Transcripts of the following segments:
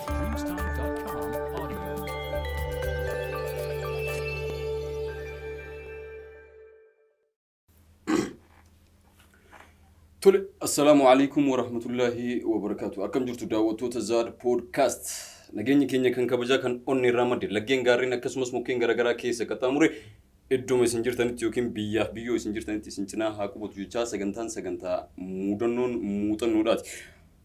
Dreamstime.com audio. Tole, assalaamu alaikum warahmatullaahi wabarakaatu. Akkam jirtu, daawwattoota Zaad Podcast? Nageenyi keenya kan kabajaa, kan onnee irraa madde, laggeen, gaarreen akkasumas mukkeen garaagaraa keessa qaxxaamure iddooma isin jirtanitti yookiin biyyaaf biyyoo isin jirtanitti isin cinaa haa qubatu jechaa, sagantaan sagantaa muudannoon muuxannoodhaati.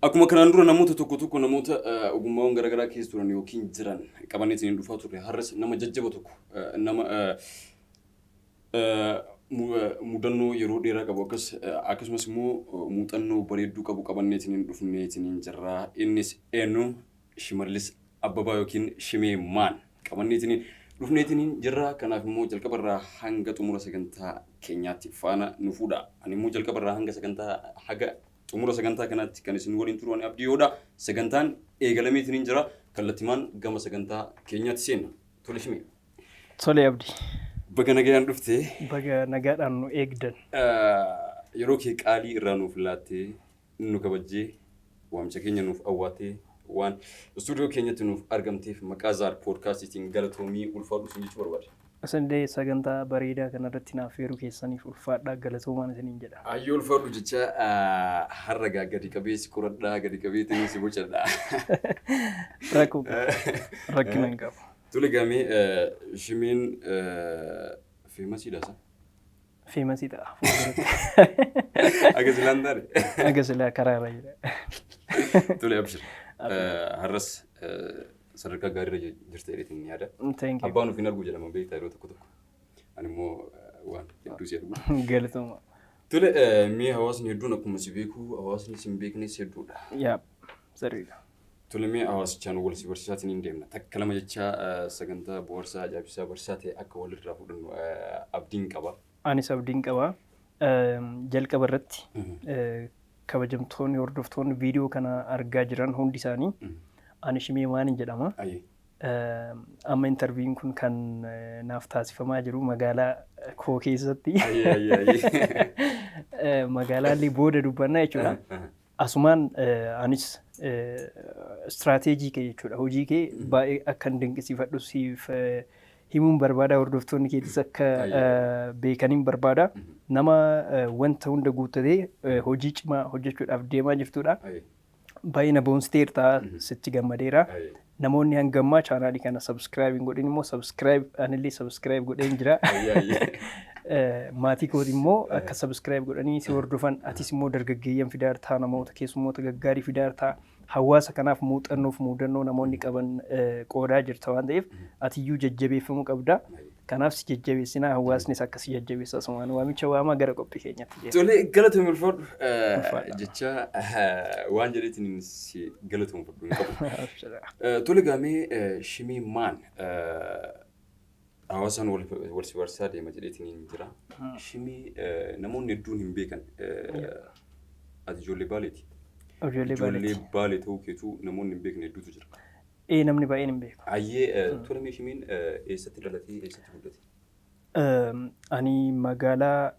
Akkuma kanaan dura namoota tokko tokko, namoota ogummaawwan garaagaraa keessa turan yookiin jiran qabannee isiniin dhufaa turre, har'as nama jajjaba tokko, nama mudannoo yeroo dheeraa qabu, akkasumas immoo muuxannoo bareedduu qabu qabannee isiniin dhufnee isiniin jirra. Innis eenyu? Shimallis Abbabaa yookiin Shimee Maan qabannee isiniin dhufnee isiniin jirra. Kanaaf immoo jalqabarraa hanga xumura sagantaa keenyaatti faana nu fuudha. Ani immoo jalqabarraa hanga sagantaa haga xumura sagantaa kanaatti kan isin waliin turu ani Abdii Yoodha. Sagantaan eegalamee isiniin jira. Kallattimaan gama sagantaa keenyaatti seenna. Tole, Shimee. Tole, Abdii. Baga nagayaan dhuftee. Baga nagaadhaan nu eegdan. Yeroo kee qaalii irraa nuuf laattee, nu kabajjee, waamicha keenya nuuf awwaattee, waan istuudiyoo keenyatti nuuf argamteef maqaa Zaad Poodkaastiitiin galatoomii, ulfaadhu sin jechuu barbaada. Isinillee sagantaa bareedaa kanarratti naaf feeruu keessaniif ulfaadhaa, galatoomaan isiniin jedha. Ayyoo, ulfaadhu jecha har'a gaa gadi qabee si qoradhaa, gadi qabeetiin si bocadha. Rakkoo rakkina hin qabu. Tole gaamee, Shimeen famousiidha isa. Famousii ta'a fuulduratti. Akka silaan taane. Aga silaa karaa irra jira. Tole, abshir. Har'as sadarkaa gaariirra jirta jedheetiin yaada. Thank you. Abbaan ofiin argu jedhama, beektaa, yeroo tokko tokko. Ani immoo waan hedduu si argu. Galatoomaa. Tole, mee hawaasni hedduun akkuma si beeku, hawaasni si hin beeknes hedduudha. Yaa, sirriidha. Tole, mee hawaasichaan wal si barsiisaatiin hin deemna. Takka lama jecha sagantaa bohaarsaa, ajaa'ibsiisaa, barsiisaa ta'e akka walirraa fudhannu abdiin qaba. Anis abdiin qaba. Jalqaba irratti kabajamtoonni hordoftoonni viidiyoo kana argaa jiran hundi isaanii, ani Shimee Maanin jedhama. Amma interviewn kun kan naaf taasifamaa jiru magaalaa koo keessatti. Ayyee ayyee ayyee. Magaalaa illee booda dubbannaa jechuudha. Asumaan anis istiraateejii kee jechuudha, hojii kee baay'ee akkan dinqisiifadhu siif himuun barbaada, hordoftoonni keetis akka beekaniin barbaada. Nama wanta hunda guuttatee hojii cimaa hojjechuudhaaf deemaa jirtudha. Baay'ee na boonsiteerta, sitti gammadeera. Namoonni hangammaa chaanaalii kana subscribe hin godhin immoo subscribe, anillee subscribe godheen jira. Ayyee ayyee. Maatii kooti immoo akka subscribe godhanii si hordofan, atis immoo dargaggeeyyan fidaartaa, namoota keessummoota gaggaarii fidaartaa, hawaasa kanaaf muuxannoof muudannoo namoonni qaban qoodaa jirta waan ta'eef atiyyuu jajjabeeffamuu qabda. Kanaaf si jajjabeessinaa, hawaasnis akka si jajjabeessa asumaan waamicha waamaa gara qophii keenyatti jechuudha. Tole, galatoomi, ulfaadhu. Ulfaadha. Jecha waan jedheetiin si galatoomfadhu hin qabu. Tole gaamee, Shimee Maan, hawaasaan wal si barsiisaa deema jedheetiin hin jira. Shimee namoonni hedduun hin beekan. Ati ijoollee Baaleeti. Ijoollee Ijoollee Baaleeti. Baalee ta'uu keetuu namoonni hin beekne hedduutu jira. Ee, namni baay'een hin beeku. Ayyee, tole mee Shimeen eessatti dhalatee, eessatti guddate? Ani magaalaa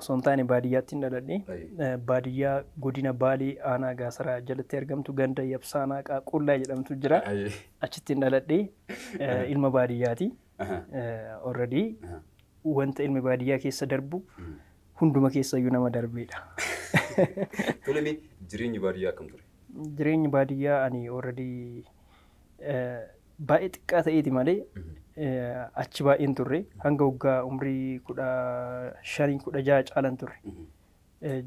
osoo hin taane baadiyyaatti hin dhaladhe. Baadiyyaa godina Baalee aanaa Gaasaraa jalatti argamtu, ganda Yabsaanaa Qaaqullaa jedhamtu jira. Achitti hin dhaladhe. Ilma baadiyyaati. Already wanta ilmi baadiyyaa keessa darbu hunduma keessayyuu nama darbeedha. Tole mee jireenyi baadiyyaa akkam ture? Jireenyi baadiyyaa ani already baay'ee xiqqaa ta'eeti malee achi baay'een turre, hanga waggaa umrii 15, 16 caalan turre.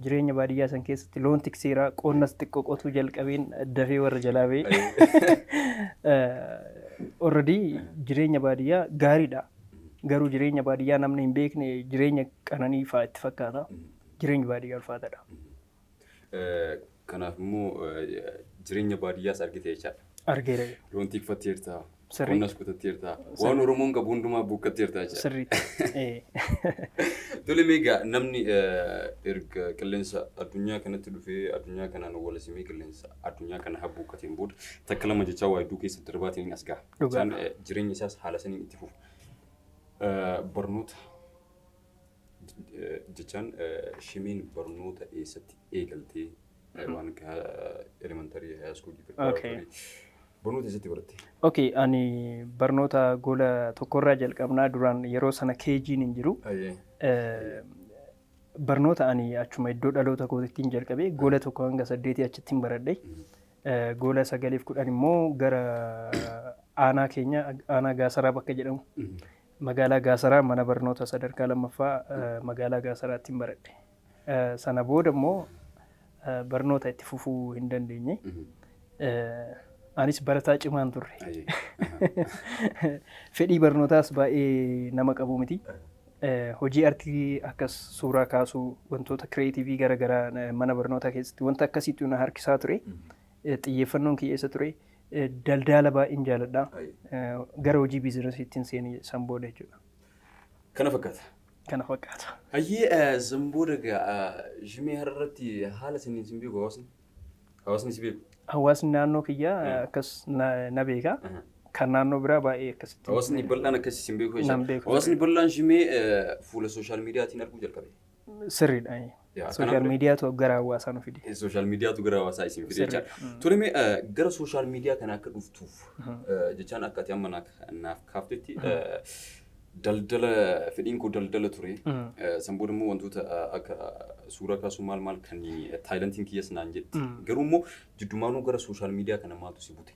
Jireenya baadiyyaa san keessatti loon tikseera, qonnas xiqqoo qotuu jalqabeen dafee warra jalaa ba'e. Already jireenya baadiyyaa gaariidha. Garuu jireenya baadiyyaa namni hin beekne jireenya qananii fa'aa itti fakkaata. Jireenyi baadiyyaa ulfaataadha. Kanaaf immoo jireenya baadiyyaas argite jechaadha. Argeera. Loon tikfatteerta, Sirrii. qonnas qotatteerta, waan Oromoon qabu hundumaa buuqqatteerta jechaadha. Sirriitti. Tole mee egaa, namni erga qilleensa addunyaa kanatti dhufee, addunyaa kanaan wal simee, qilleensa addunyaa kana habbuuqqateen booda takka lama jechaa waa hedduu keessa darbaatiin as gaha. Dhugaa. Isaan jireenya isaas haala saniin itti fufa. Barnoota jechaan, Shimeen barnoota eessatti eegaltee, waan elementary, high school, preparatory? Barnoota eessatti baratte? Okay, ani barnoota gola tokkorraa jalqabnaa, duraan yeroo sana KG'n hin jiru. Barnoota ani achuma iddoo dhaloota kootiitiin jalqabe, gola 1 hanga 8 achittiin baradhe. Gola 9f 10 immoo gara aanaa keenya, aanaa Gaasaraa bakka jedhamu, magaalaa Gaasaraa, mana barnoota sadarkaa lammaffaa magaalaa Gaasaraattiin baradhe. Sana booda immoo barnoota itti fufuu hin dandeenye. Anis barataa cimaan turre. Fedhii barnootaas baay'ee nama qabu miti. Hojii artii akkas suuraa kaasuu, wantoota creative garaagaraa mana barnootaa keessatti wanta akkasiitu na harkisaa ture. Xiyyeeffannoon kiyya isa ture. Daldala baay'een jaaladha. Gara hojii businessiitti seenee san booda jechuudha. Kana fakkaata. Kana fakkaata. Hayyee, san booda egaa Shimee har'arratti haala saniin sin beeku hawaasni? Hawaasni si beeku? Hawaasni naannoo kiyyaa akkas na beeka. Kan naannoo biraa baay'ee akkasitti. Hawaasni bal'aan akkasii sin beeku Nan jechuudha. beeku. Hawaasni bal'aan Shimee fuula social mediaatiin arguu jalqabe. Sirriidha. Social mediatu gara hawaasaa nu fide. Social mediatu gara hawaasaa isin fide jechaadha. Tole, mee gara social media kana akka dhuftuuf jechaan akka ati amma naaf kaaftetti daldala, fedhiin koo daldala ture. San booda immoo wantoota akka suuraa kaasuu maal maal kan talentiin kiyyas naan jetti. Garuu immoo jiddumaanuu gara social media kana maaltu si bute?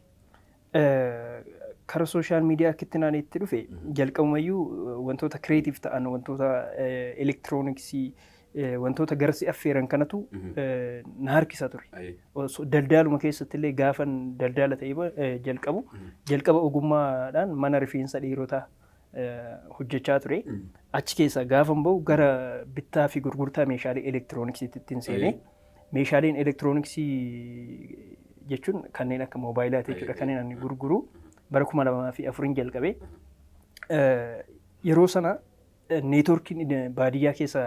Kara social media akkitti naan itti dhufe, jalqabumayyuu wantoota creative ta'an, wantoota elektirooniksii, wantoota gara si affeeran kanatu na harkisa ture. Daldaaluma keessatti illee gaafan daldala ta'ee jalqabu, jalqaba ogummaadhaan mana rifeensa dhiirotaa hojjechaa ture. Achi keessa gaafan bahu gara bittaa fi gurgurtaa meeshaalee elektirooniksiitti ittiin seenee, meeshaaleen elektirooniksii jechuun kanneen akka moobaayilaati jechuudha, kanneen ani gurguru bara 2004n jalqabe. Yeroo sana networkiin baadiyyaa keessa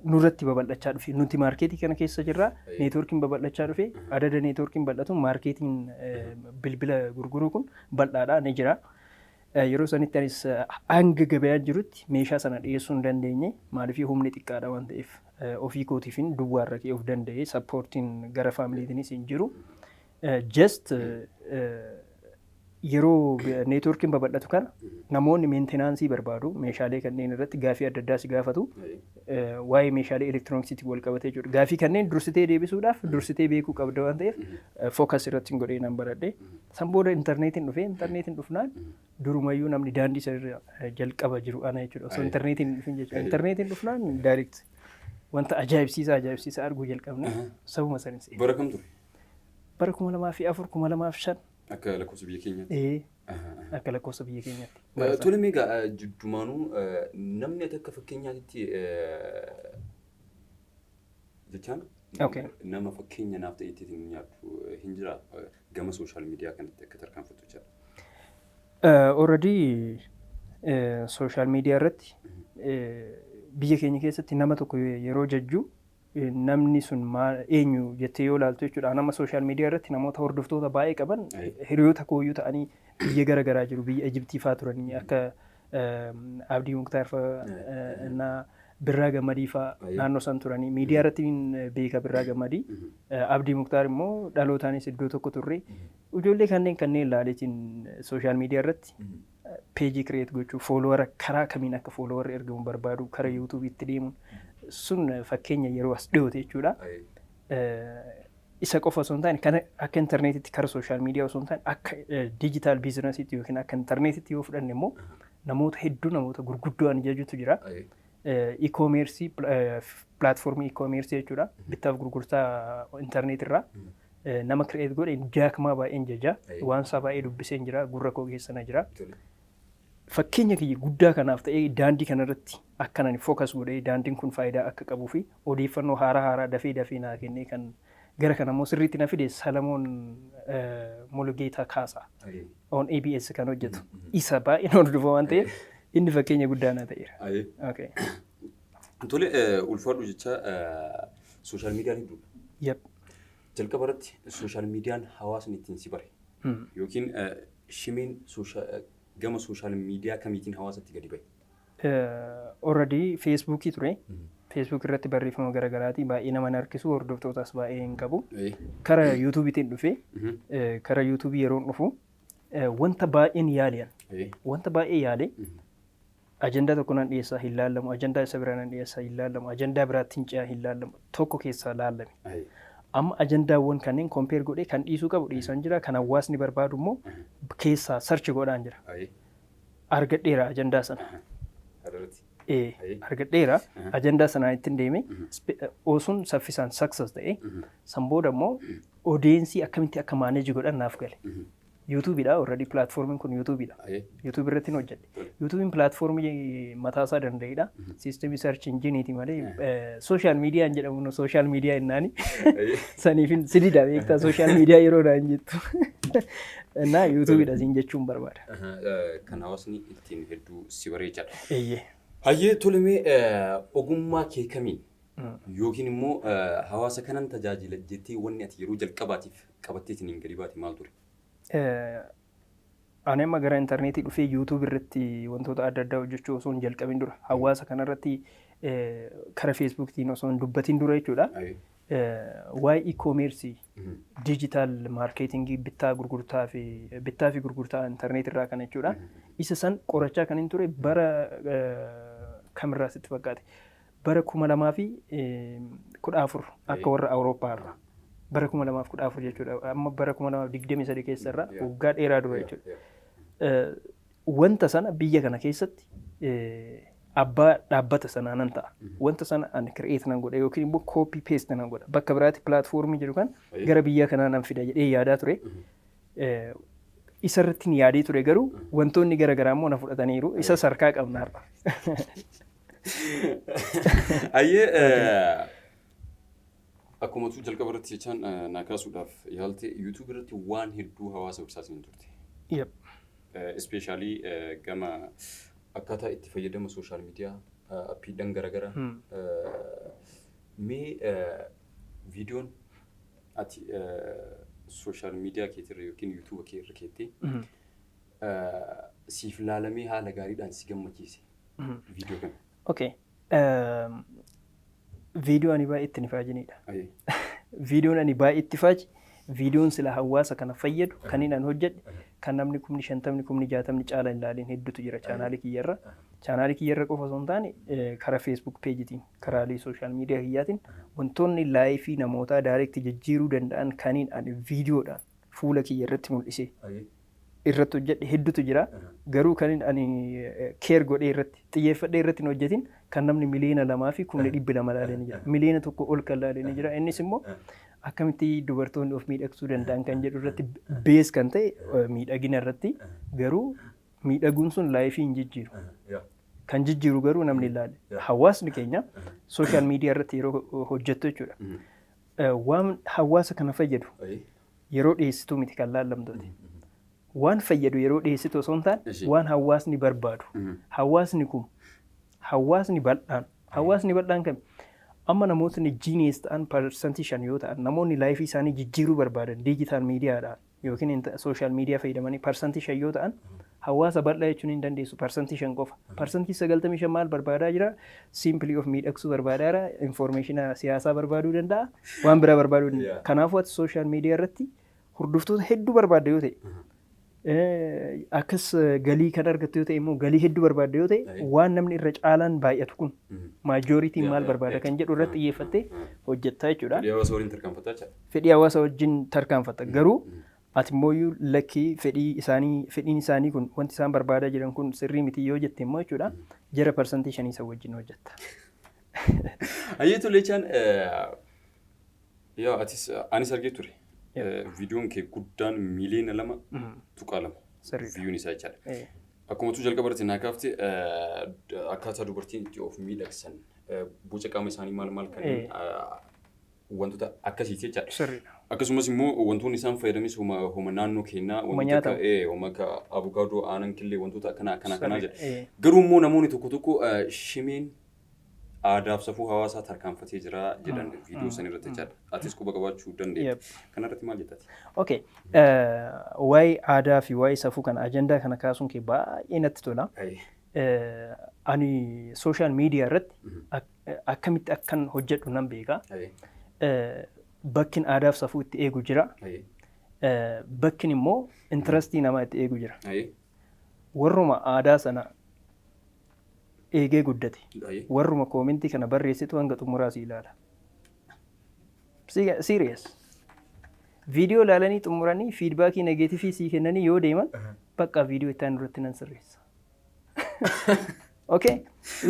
nurratti babal'achaa dhufe. Nuti marketii kana keessa jirra. Networkiin babal'achaa dhufe. Adada networkiin bal'atu marketiin bilbila gurguruu kun bal'aadha, ni jira. Yeroo sanitti anis hanga gabayaan jirutti meeshaa sana dhiyeessuu hin dandeenye. Maaliif? Humni xiqqaadha waan ta'eef, ofii kootiifin duwwaarra ka'ee of danda'e, supportiin gara familytiinis hin jiru. Just yeroo networkiin babal'atu kana namoonni maintenance barbaadu, meeshaalee kanneen irratti gaafii adda addaa si gaafatu. Waa'ee meeshaalee elektirooniksiitiin wal qabatee jiru. Gaafii kanneen dursitee deebisuudhaaf dursitee beekuu qabda waan ta'eef, focus irratti hin godhee nan baradhe. San booda intarneetiin dhufe. Intarneetiin dhufnaan durumayyuu namni daandii isa jalqaba jiru ana jechuudha. Osoo intarneetiin hin dhufin jechuudha. Intarneetiin dhufnaan direct wanta ajaa'ibsiisaa ajaa'ibsiisaa arguu jalqabne, sabuma sanis. Bara kam ture? Bara 2004, 2005. Akka lakkoofsa biyya keenyaatti? Ee, akka lakkoofsa biyya keenyaatti. Tole, mee egaa jiddumaanuu namni ati akka fakkeenyaatti jechaan nama fakkeenya naaf ta'e ittiin nyaattu hin jira gama social media kanatti akka tarkaanfattu jechaadha? Already social media irratti biyya keenya keessatti nama tokko yeroo jajju, namni sun maal, eenyu jettee yoo ilaaltu jechuudha. Nama social media irratti namoota hordoftoota baay'ee qaban, hiriyoota kooyyuu ta'anii biyya gara garaa jiru. Biyya Ijibtii fa'aa turanii, akka Abdii Muktaar fa'aa, na Birraa Gammadii fa'aa naannoo san turanii. Miidiyaa irratti beeka Birraa Gammadii. Abdii Muktaar immoo dhalootaanis iddoo tokko turre. Ijoollee kanneen kanneen ilaaleetiin social media irratti page create gochuu, follower karaa kamiin akka followerri ergamu barbaadu, karaa YouTubeitti deemuun sun fakkeenya yeroo as dhiyoote jechuudha. Isa qofa osoo hin taane, kana akka intarneetitti karaa social media osoo hin taane, akka digital businessiitti yookiin akka intarneetitti yoo fudhanne immoo, namoota hedduu, namoota gurguddoo ani jajutu jira. E-commerce, platform e-commerce jechuudha. Bittaaf gurgurtaa intarneet irraa. Nama create godhe Jack Ma baay'een jaja. Waan isaa baay'ee dubbiseen jira. Gurra koo keessa na jira. Fakkeenya kiyya guddaa kanaaf ta'ee, daandii kanarratti akkan ani focus godhee, daandiin kun faayidaa akka qabuu fi odeeffannoo haaraa haaraa dafee dafee naa kennee, kan gara kana immoo sirriitti na fide, Salamoon Mulugeetaa Kaasaa on ABS kan hojjetu. Isa baay'een hordofa waan ta'eef, inni fakkeenya guddaa naa ta'eera. Okay. Tole, ulfaadhu jecha, social mediaan hedduudha. Jalqaba irratti social mediaan hawaasni ittiin si bare yookiin Shimeen gama social media kamiitiin hawaasatti gadi bahe? Already Facebookii ture. Facebook irratti barreeffama garaagaraatii baay'ee nama harkisu, hordoftootas baay'ee hin qabu. Kara YouTubeiitiin dhufee, kara YouTubeii yeroon dhufu wanta baay'een yaaliyan. Wanta baay'ee yaale. Ajandaa tokko nan dhiyeessaa, hin laallamu. Ajandaa isa biraa nan dhiyeessaa, hin laallamu. Ajandaa biraatti hin ce'aa, hin laallamu. Tokko keessaa laallame. Amma ajandaawwan kanneen compare godhee kan dhiisuu qabu dhiisaan jira. Kan hawaasni barbaadu immoo keessaa search godhaan jira. Argadheera ajandaa sana. Argadheera ajandaa sanaan ittiin deeme osuun saffisaan success ta'e. San booda immoo audienceii akkamitti akka manage godhan naaf gale. YouTubeiidha, already platformiin kun YouTubeiidha. YouTube irratti hojjedhe. YouTubeiin platformii mataasaa danda'edha. Systemii search engineiiti malee social mediaan jedhamu social media jennaani. Saniifin sidida beektaa social media yeroo naan jettu. Innaa YouTubeiidha siin jechuun barbaada. Kan hawaasni ittiin hedduu si bareechadha. Eeyyee. Hayyee, tolemee, ogummaa kee kamiin yookiin immoo hawaasa kanan tajaajila jettee wanni ati yeroo jalqabaatiif qabatteetiin hin gadi baate maal ture? Ani amma gara intarneetii dhufee YouTube irratti wantoota adda addaa hojjechuu osoo hin jalqabin dura, hawaasa kanarratti kara Facebookiitiin osoo hin dubbatin dura jechuudha. Waa'ee e-commerce, digital marketingii, bittaa fi gurgurtaa intarneet irraa kana jechuudha. Isa san qorachaa kan hin ture bara kamirraa sitti fakkaate? Bara 2014 akka warra Awurooppaa irraa. Bara 2014 jechuudha. Amma bara 2023 keessa irraa waggaa dheeraa dura jechuudha. Wanta sana biyya kana keessatti abbaa dhaabbata sanaa nan ta'a. Wanta sana ani create nan godha yookiin immoo copy paste nan godha. Bakka biraatti platformii jiru kan gara biyya kanaa nan fida jedhee yaadaa ture. Isarratti ni yaadee ture, garuu wantoonni gara garaa immoo na fudhataniiru. Isa sarkaa qabna har'a. Hayyee, akkuma tu jalqaba irratti jechaan naa kaasuudhaaf yaalte, YouTube irratti waan hedduu hawaasa barsiisaa turte. Especially gama akkaataa itti fayyadama social media appiidhaan garaagaraa. Mee viidiyoon ati social media keetirra yookiin YouTube kee irra keettee siif laalamee haala gaariidhaan si gammachiise viidiyoo kana? Okay. Viidiyoo ani baay'ee itti ifaajinidha. Viidiyoon ani baay'ee itti ifaaji, viidiyoon sila hawaasa kana fayyadu kan inni ani hojjedhe, kan namni 50,000, 60,000 caala hin ilaalin hedduutu jira chaanaalii kiyyarra. Chaanaalii kiyyarra qofa osoo hin taane, karaa Facebook pageitiin, karaalee social media kiyyaatiin wantoonni lifeii namootaa direct jijjiiruu danda'an kaniin ani viidiyoodhaan fuula kiyya irratti mul'isee irratti hojjedhe hedduutu jira. Garuu kan ani care godhee irratti xiyyeeffadhee irratti hin hojjetin kan namni 2,200,000 ilaalee ni jira. 1 miliyoona ol kan ilaalee ni jira. Innis immoo akkamitti dubartoonni of miidhagsuu danda'an kan jedhu irratti base kan ta'e miidhagina irratti, garuu miidhaguun sun lifeii hin jijjiiru. Kan jijjiiru garuu namni ilaale. Hawaasni keenya social media irratti yeroo hojjettu jechuudha. Waan hawaasa kana fayyadu yeroo dhiyeessituu miti kan laallamtooti. Waan fayyadu yeroo dhiyeessitu osoo hin taane, waan hawaasni barbaadu. Hawaasni kun hawaasni bal'aan. Hawaasni bal'aan kami? Amma namootni genius ta'an 5% yoo ta'an, namoonni lifeii isaanii jijjiiruu barbaadan digital mediadhaan yookiin social media fayyadamanii 5% yoo ta'an, hawaasa bal'aa jechuun hin dandeessu 5% qofa. 95% maal barbaadaa jira? Simply of miidhagsuu barbaadaa jira. Informationa siyaasaa barbaaduu danda'a. Waan biraa barbaaduu danda'a. Kanaafuu ati social media irratti hordoftoota hedduu barbaadda yoo ta'e, akkas galii kan argattu yoo ta'e immoo, galii hedduu barbaadda yoo ta'e, waan namni irra caalaan baay'atu kun majorityn maal barbaada kan jedhu irratti xiyyeeffattee hojjettaa jechuudha. Fedhii hawaasa waliin tarkaanfataa jechuudha. Fedhii hawaasa wajjin tarkaanfatta. Garuu ati immoo lakkii, fedhii isaanii, fedhiin isaanii kun, wanti isaan barbaadaa jiran kun sirrii miti yoo jette immoo jechuudha, jara 5% isa wajjin hojjetta. Hayyee, tolechaan, yaa atis anis argee ture. Viidiyoon kee guddaan 2.2 miliyoona viiyuun isaa jechaadha. Akkuma tu jalqaba irratti naa kaafte, akkaataa dubartiin itti of miidhagsan, boca qaama isaanii maal maal kanneen wantoota akkasiiti jechaadha. Akkasumas immoo wantoonni isaan fayyadamis homa naannoo keenyaa wantoota akka homa akka abukaadoo, aanan killee, wantoota akkana akkana akkanaa jedha. Garuu immoo namoonni tokko tokko shimeen aadaaf safuu hawaasaa tarkaanfatee jira jedhan viidiyoo san irratti jechaadha. Atis quba qabaachuu dandeetta. Kanarratti maal jettati? Okay. Waa'ee aadaa fi waa'ee safuu kana, ajandaa kana kaasuun kee baay'ee natti tola. Ani social media irratti akkamitti akkan hojjedhu nan beeka. Bakkin aadaaf safuu itti eegu jira. Bakkin immoo interestii namaa itti eegu jira. Warruma aadaa sana eegee guddate. Warruma commentii kana barreessitu hanga xumuraa si ilaala. Serious. Viidiyoo ilaalanii xumuranii feedbackii negativeii sii kennanii yoo deeman, bakka viidiyoo itti aanu irratti nan sirreessa. Okay?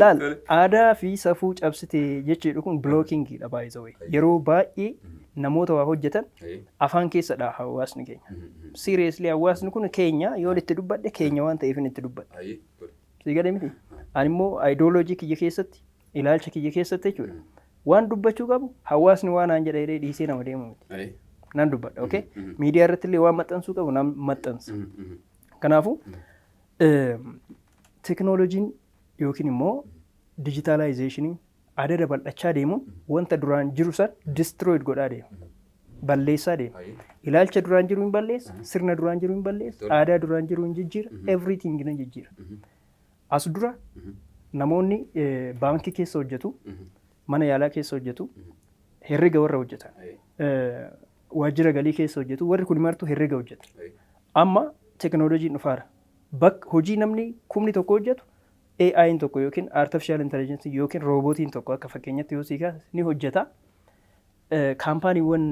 Laal, aadaa fi safuu cabsite jechuudha, kun blockingiidha baay'ee. Yeroo baay'ee namoota waa hojjetan afaan keessadha hawaasni keenya. Seriously, hawaasni kun keenya, yoon itti dubbadhe keenya waan ta'eef itti dubbadha. Sii galee miti? Ani immoo ideology kiyya keessatti, ilaalcha kiyya keessatti jechuudha. Waan dubbachuu qabu hawaasni waan aan jedha jedhee dhiisee nama deemu miti. Nan dubbadha, okay? Miidiyaa irratti illee waan maxxansuu qabu nan maxxansa. Kanaafuu teekinooloojiin yookiin immoo digitalizationiin adada bal'achaa deemuun wanta duraan jiru san destroyed godhaa deema. Balleessaa deema. Ilaalcha duraan jiru hin balleessa, sirna duraan jiru hin balleessa, aadaa duraan jiru hin jijjiira, everything ni jijjiira. As dura namoonni baankii keessa hojjetu, mana yaalaa keessa hojjetu, herrega warra hojjetan, waajjira galii keessa hojjetu, warri kun martuu herrega hojjetu. Amma teekinooloojiin dhufaara. Bakka hojii namni 1,000 hojjetu AI'n tokko yookiin artificial intelligence yookiin roobootiin tokko akka fakkeenyatti yoo sii kaase ni hojjeta. Kaampaaniiwwan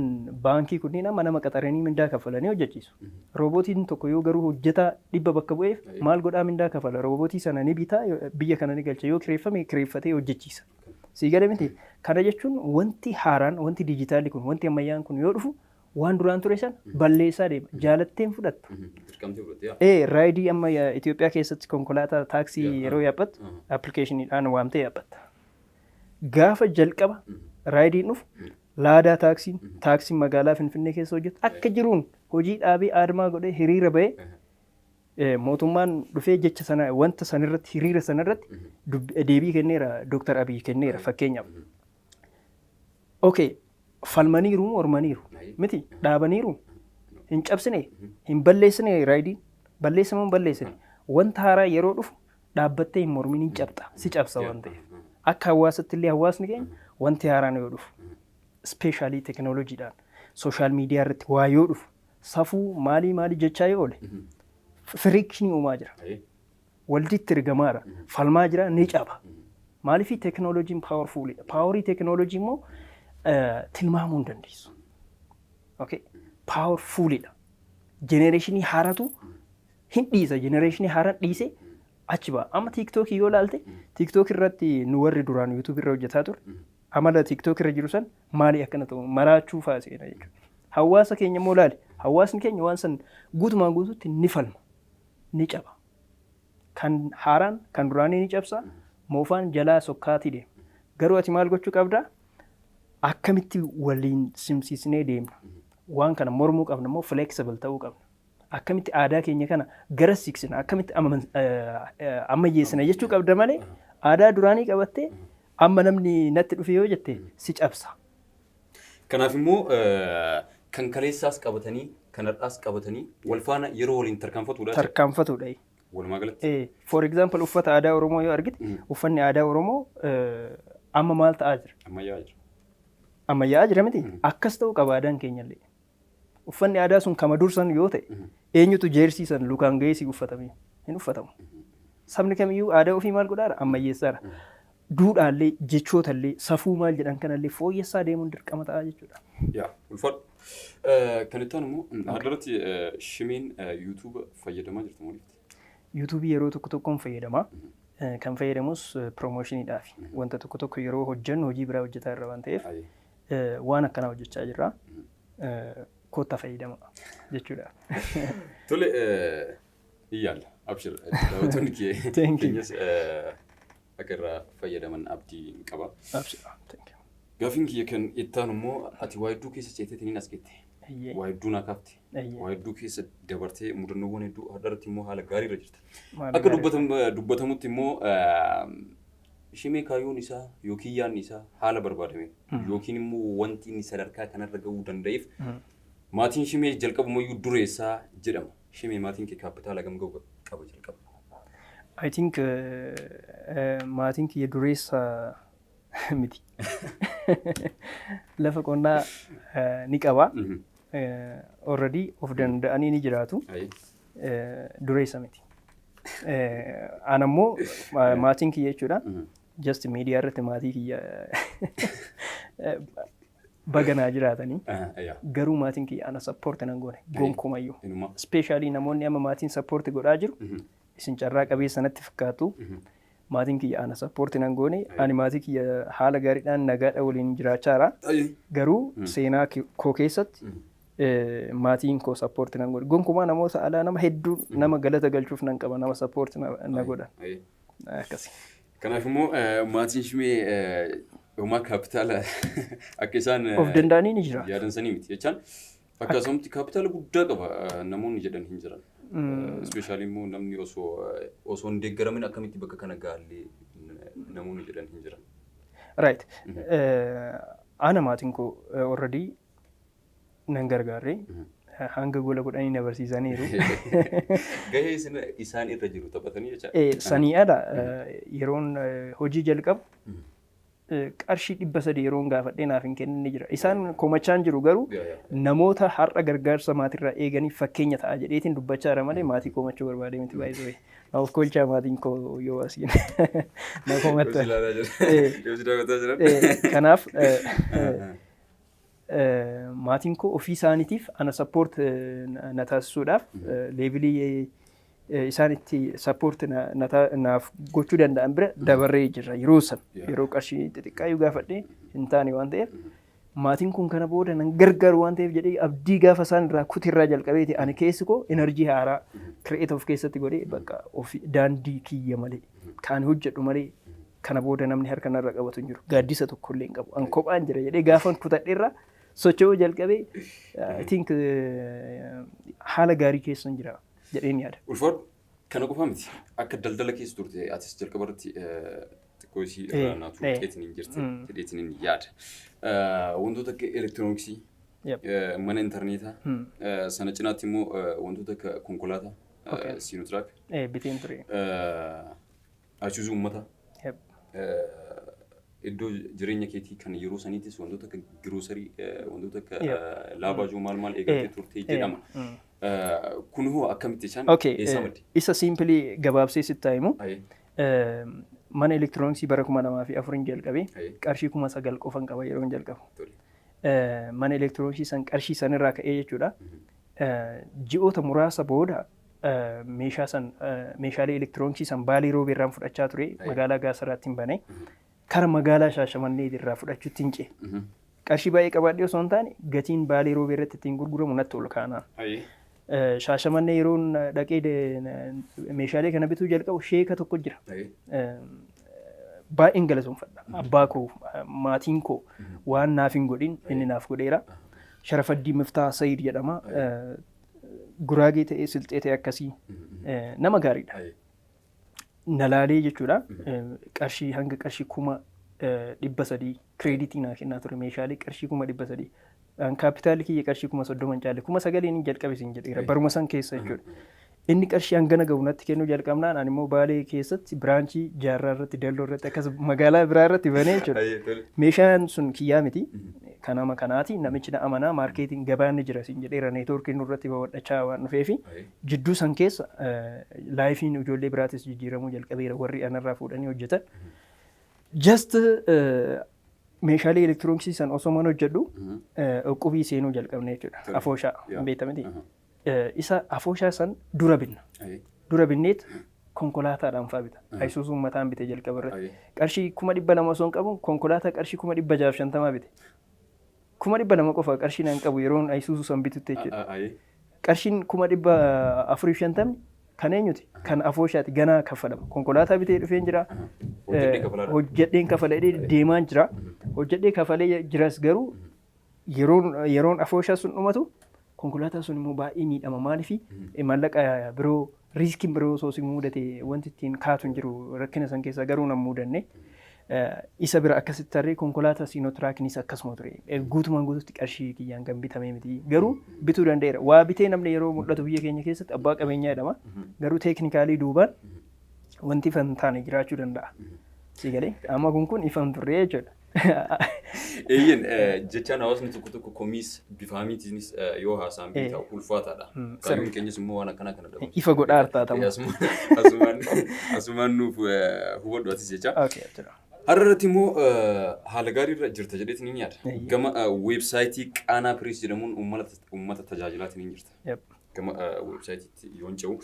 baankii kunniin amma nama qaxaranii mindaa kaffalanii hojjechiisu. Roobootiin tokko yoo garuu hojjetaa 100 bakka bu'eef maal godhaa mindaa kafala? Roobootii sana ni bitaa, biyya kana ni galcha, yoo kireeffame kireeffatee hojjechiisa. Sii gale miti? Kana jechuun wanti haaraan, wanti dijitaalli kun, wanti ammayyaan kun yoo dhufu waan duraan ture sana balleessaa deema. Jaalatteen fudhattu. Dirqamtee fudhatte yaa. Rideii amma Itoophiyaa keessatti konkolaataa taaksii yeroo yaabbattu applicationiidhaan waamtee yaabbatta. Gaafa jalqaba rideiin dhufu, laadaa taaksiin taaksiin magaalaa Finfinnee keessa hojjetu akka jiruun hojii dhaabee aadmaa godhee hiriira bahee, mootummaan dhufee jecha sana wanta sanirratti, hiriira sanarratti deebii kenneera, Dooktar Abiy kenneera fakkeenyaaf. Okay, falmaniiru, mormaniiru miti, dhaabaniiru, hin cabsine, hin balleessine, rideiin balleessa moo hin balleessine? Wanta haaraa yeroo dhufu dhaabbattee hin mormin, hin cabxa, si cabsa waan ta'eef. Akka hawaasatti illee hawaasni keenya wanti haaraan yoo dhufu, especially teekinooloojiidhaan social media irratti waa yoo dhufu, safuu maalii maalii jechaa yoo oole frictionii uumaa jira. Walitti ergamaara. Falmaa jira, ni caba. Maaliif? Teekinooloojiin powerfulidha. Powerii teekinooloojii immoo tilmaamuu hin dandeessu. Okay? Powerfulidha. Generationii haaratu hin dhiisa. Generationii haaraan dhiisee achi ba'a. Amma TikTokii yoo ilaalte, TikTok irratti nu warri duraan YouTube irra hojjetaa ture amala TikTok irra jiru san maali akkana ta'u maraachuu fa'aa seena jechuudha. Hawaasa keenya immoo ilaali. Hawaasni keenya waan san guutumaan guutuutti ni falma. Ni caba. Kan haaraan kan duraanii ni cabsa. Moofaan jalaa sokkaatii deema. Garuu ati maal gochuu qabdaa? Akkamitti waliin simsiisnee deemna? Waan kana mormuu qabna immoo flexible ta'uu qabna? Akkamitti aadaa keenya kana gara siqsina? Akkamitti ammayyeessina jechuu qabda malee aadaa duraanii qabattee amma namni natti dhufe yoo jette si cabsa. Kanaaf immoo kan kaleessaas qabatanii kan har'aas qabatanii wal faana yeroo waliin tarkaanfatuudha. Tarkaanfatuudha. Walumaa galatti. For example, uffata aadaa Oromoo yoo argite, uffanni aadaa Oromoo amma maal ta'aa jira? Ammayyaa jira. Ammayyaa'aa jira miti? Akkas ta'uu qaba aadaan keenyallee. Uffanni aadaa sun kama dursan yoo ta'e, eenyutu jeersii san lukaan ga'ee si uffatame? Hin uffatamu. Sabni kamiyyuu aadaa ofii maal godhaara? Ammayyeessaadha. Duudhaallee, jechootallee, safuu maal jedhan kanallee fooyyessaa deemuun dirqama ta'a jechuudha. Yaa, ulfaadhu. Kan itti aanu immoo har'arratti Shimeen YouTube fayyadamaa jirtu moo dhiifte? YouTubeii yeroo tokko tokkoon fayyadama. Kan fayyadamus promotioniidhaafi. Wanta tokko tokko yeroo hojjennu hojii biraa hojjetaa irra waan ta'eef waan akkanaa hojjechaa jirra. Kottaa fayyadama jechuudha. Tole, iyyaalla. Abshir, daawwattoonni kee Thank you. keenyas akka irraa fayyadaman abdii qaba. Abshir. Thank you. Gaafiin kiyya kan itti aanu immoo ati waa hedduu keessa ceeteetiin as geette. Waa hedduu naa kaafte. Waa hedduu keessa dabartee, mudannoowwan hedduu, har'arratti immoo haala gaarii irra jirta. Maal Akka gaarii. Dubbatamutti immoo Shimee kaayyoon isaa yookiin yaadni isaa haala barbaadameen yookiin immoo wanti inni sadarkaa kanarra gahuu danda'eef maatiin Shimee jalqabumayyuu dureessaa jedhama. Shimee, maatiin kee kaapitaala gam ga'u qaba jalqaba? I think maatiin kiyya dureessa miti. Lafa qonnaa ni qaba. Already of danda'anii ni jiraatu. Dureessa miti. An ammoo maatiin kiyya jechuudha. Just miidiyaa irratti maatii kiyya baganaa jiraatanii. Garuu maatiin kiyya ana support nan goone gonkumayyuu. Especially namoonni amma maatiin support godhaa jiru, isin carraa qabeessa natti fakkaatu. Maatiin kiyya ana support nan goone. Ani maatii kiyya haala gaariidhaan nagaadha waliin jiraachaa jira. Garuu seenaa koo keessatti maatiin koo support nan godhe. Gonkumaa namoota alaa nama hedduu nama galata galchuuf nan qaba, nama support na godhan. Akkasi. Kanaaf immoo maatiin Shimee homaa kaapitaala akka isaan Of danda'anii ni jiraatu. yaadan sanii miti jechaan, akkasumatti kaapitaala guddaa qaba namoonni jedhan hin jiran. Especially immoo namni osoo hin deeggaramin akkamitti bakka kana gaallee namoonni jedhan hin jiran. Right. Ana maatiin koo already nan gargaarre, hanga gola godhanii na barsiisaniiru. Gahee isaan irra jiru taphatanii jecha. Sanii ala yeroon hojii jalqabu qarshii 300 yeroon gaafadhee naaf hin kennin ni jira. Isaan komachaan jiru, garuu namoota har'a gargaarsa maatirraa eeganiif fakkeenya ta'a jedheetiin dubbachaa jira malee maatii komachuu barbaadee miti baay'ee. Na of kolchaa maatiin koo yoo asiin na komattan. Kanaaf maatiin koo ofii isaaniitiif ana support na taasisuudhaaf level isaan itti support naaf gochuu danda'an bira dabarree jirra yeroo san. Yeroo qarshii xixiqqaayyuu gaafadhee hin taane waan ta'eef, maatiin kun kana booda nan gargaaru waan ta'eef jedhee abdii gaafa isaan irraa kutirraa jalqabeeti, ani keessi koo energy haaraa create of keessatti godhee, bakka ofii daandii kiyya malee kan hojjedhu malee kana booda namni harka narra qabatu hin jiru, gaaddisa tokko illee hin qabu, an kophaan jira jedhee gaafan kutadheerra socho'uu jalqabee, I think haala gaarii keessa jira jedheen yaada. Ulfaadhu, kana qofaa miti, akka daldala keessa turte atis jalqaba irratti xiqqoo isii irraa naatu qeetiin hin jirte jedheetiin hin yaada. Wantoota akka elektirooniksii, mana intarneetaa, sana cinaatti immoo wantoota akka konkolaataa, Sinotruk, Biteen ture. Isuzu uummataa, iddoo jireenya keetii kan yeroo saniitis wantoota akka giroosarii, wantoota akka laabaajoo maal maal eegaltee turte jedhama. Kun hoo akkamitti isaan eessaa madde? Isa simply gabaabsee sitti himu. Mana elektirooniksii bara 2004 jalqabe, qarshii 9,000 qofan qaba yeroo jalqabu. Mana elektirooniksii san qarshii sanirraa ka'ee jechuudha. Ji'oota muraasa booda meeshaa san, meeshaalee elektirooniksii san Baalee Roobee irraan fudhachaa ture, magaalaa Gaasaraatti hin bane. Kara magaalaa Shaashamannee irraa fudhachuutti hin ce'e. Qarshii baay'ee qabaadhee osoo hin taane, gatiin Baalee Roobee irratti ittiin gurguramu natti ol kaanaan. Shaashamannee yeroon dhaqee meeshaalee kana bituu jalqabu sheeka tokko jira. Baay'een galatoomfadha. Abbaa koo, maatiin koo waan naaf hin godhin inni naaf godheera. Sharafaddii Miftaa Sayid jedhama. Guraagee ta'ee, Silxee ta'ee, akkasii nama gaariidha. Na laalee jechuudha. Qarshii hanga qarshii 300,000 credit naa kennaa ture, meeshaalee qarshii 300,000. Kaapitaalli kiyya qarshii 30,000 hin caalle, 9,000n jalqabe siin jedheera baruma san keessa jechuudha. Inni qarshii hangana gahu natti kennuu jalqabnaan, ani immoo Baalee keessatti branch Jaarraa irratti, Dalloo irratti, akkas magaalaa biraa irratti banee jechuudha. Meeshaan sun kiyyaa miti. Kan nama kanaati, namichi na amanaa, marketiin gabaan ni jira siin jedheera, networkiin nurratti babal'achaa waan dhufeefi jidduu san keessa lifeiin ijoollee biraatis jijjiiramuu jalqabeera, warri anarraa fuudhanii hojjetan. Just meeshaalee elektirooniksii san osoo mana hojjedhu uqqubii seenuu jalqabne jechuudha. Afooshaa beekta miti. Isa afooshaa san dura binna. Dura binneet konkolaataadhaan fa'aa bita. Isuzu uummataan bite jalqaba irratti. Qarshii 200,000 osoo hin qabu konkolaataa qarshii 650,000 bite. 200,000 qofa qarshii naan qabu yeroon Isuzu san bitutti jechuudha. Qarshiin 450,000 kan eenyuti? Kan afooshaati, ganaa kaffalama. Konkolaataa bitee dhufeen jira. Hojjedheen kafalee deemaan jira. Hojjedhee kafalee jiras, garuu yeroon afooshaa sun dhumatu konkolaataa sun immoo baay'ee miidhama. Maaliif? Maallaqa biroo riskiin biroo osoo si mudate wanti ittiin kaatu hin jiru, rakkina san keessa garuu nan mudanne. Isa bira akkasitti tarree konkolaataa Sinotrukiinis akkasuma ture. Guutumaan guututti qarshii kiyyaan kan bitame miti. Garuu bituu danda'eera. Waa bitee namni yeroo mul'atu biyya keenya keessatti abbaa qabeenyaa jedhama. Garuu technically duubaan Wanti ifa hin taane jiraachuu danda'a. Si galee amma kun ifa hin turre jechuudha. Eeyyen, jechaan hawaasni tokko tokko komiis bifa hamiitiinis yoo haasa'an beekaa ulfaataadha. Kaayyoon keenyas immoo waan akkanaa kana dhabu. Ifa godhaa artaatamu. Asumaan nuuf hubadhu atis jecha. Okay, jechuudha. Har'a irratti immoo haala gaarii irra jirta jedheetiin ni yaada. Gama weebsaayitii Qaanaa Pirees jedhamuun uummata tajaajilaatiin ni jirta. Yep. Gama weebsaayitiitti yoon ce'u,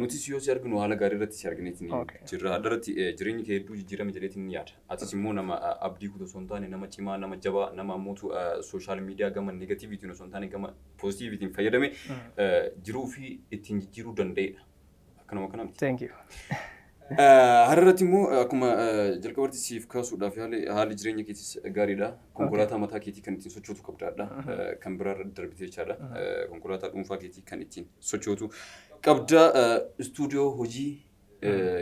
nutis yoo si arginu haala gaarii irratti si argineetiin jirra. Har'a irratti jireenyi kee hedduu jijjiirame jedheetiin ni yaada. Atis immoo nama abdii kutu osoo hin taane, nama cimaa, nama jabaa, nama ammootu social media gama negatiiviitiin osoo hin taane gama poozitiiviitiin fayyadame jiruu fi ittiin jijjiiruu danda'edha. Akkanuma kana miti. Thank you. Har'a irratti immoo akkuma jalqabatti siif kaasuudhaaf haalli jireenya keetis gaariidha. Konkolaataa mataa keetii kan ittiin sochootu qabdaadha. Kan biraarra darbitee jechaadha. Konkolaataa dhuunfaa keetii kan ittiin sochootu qabda. Istuudiyoo hojii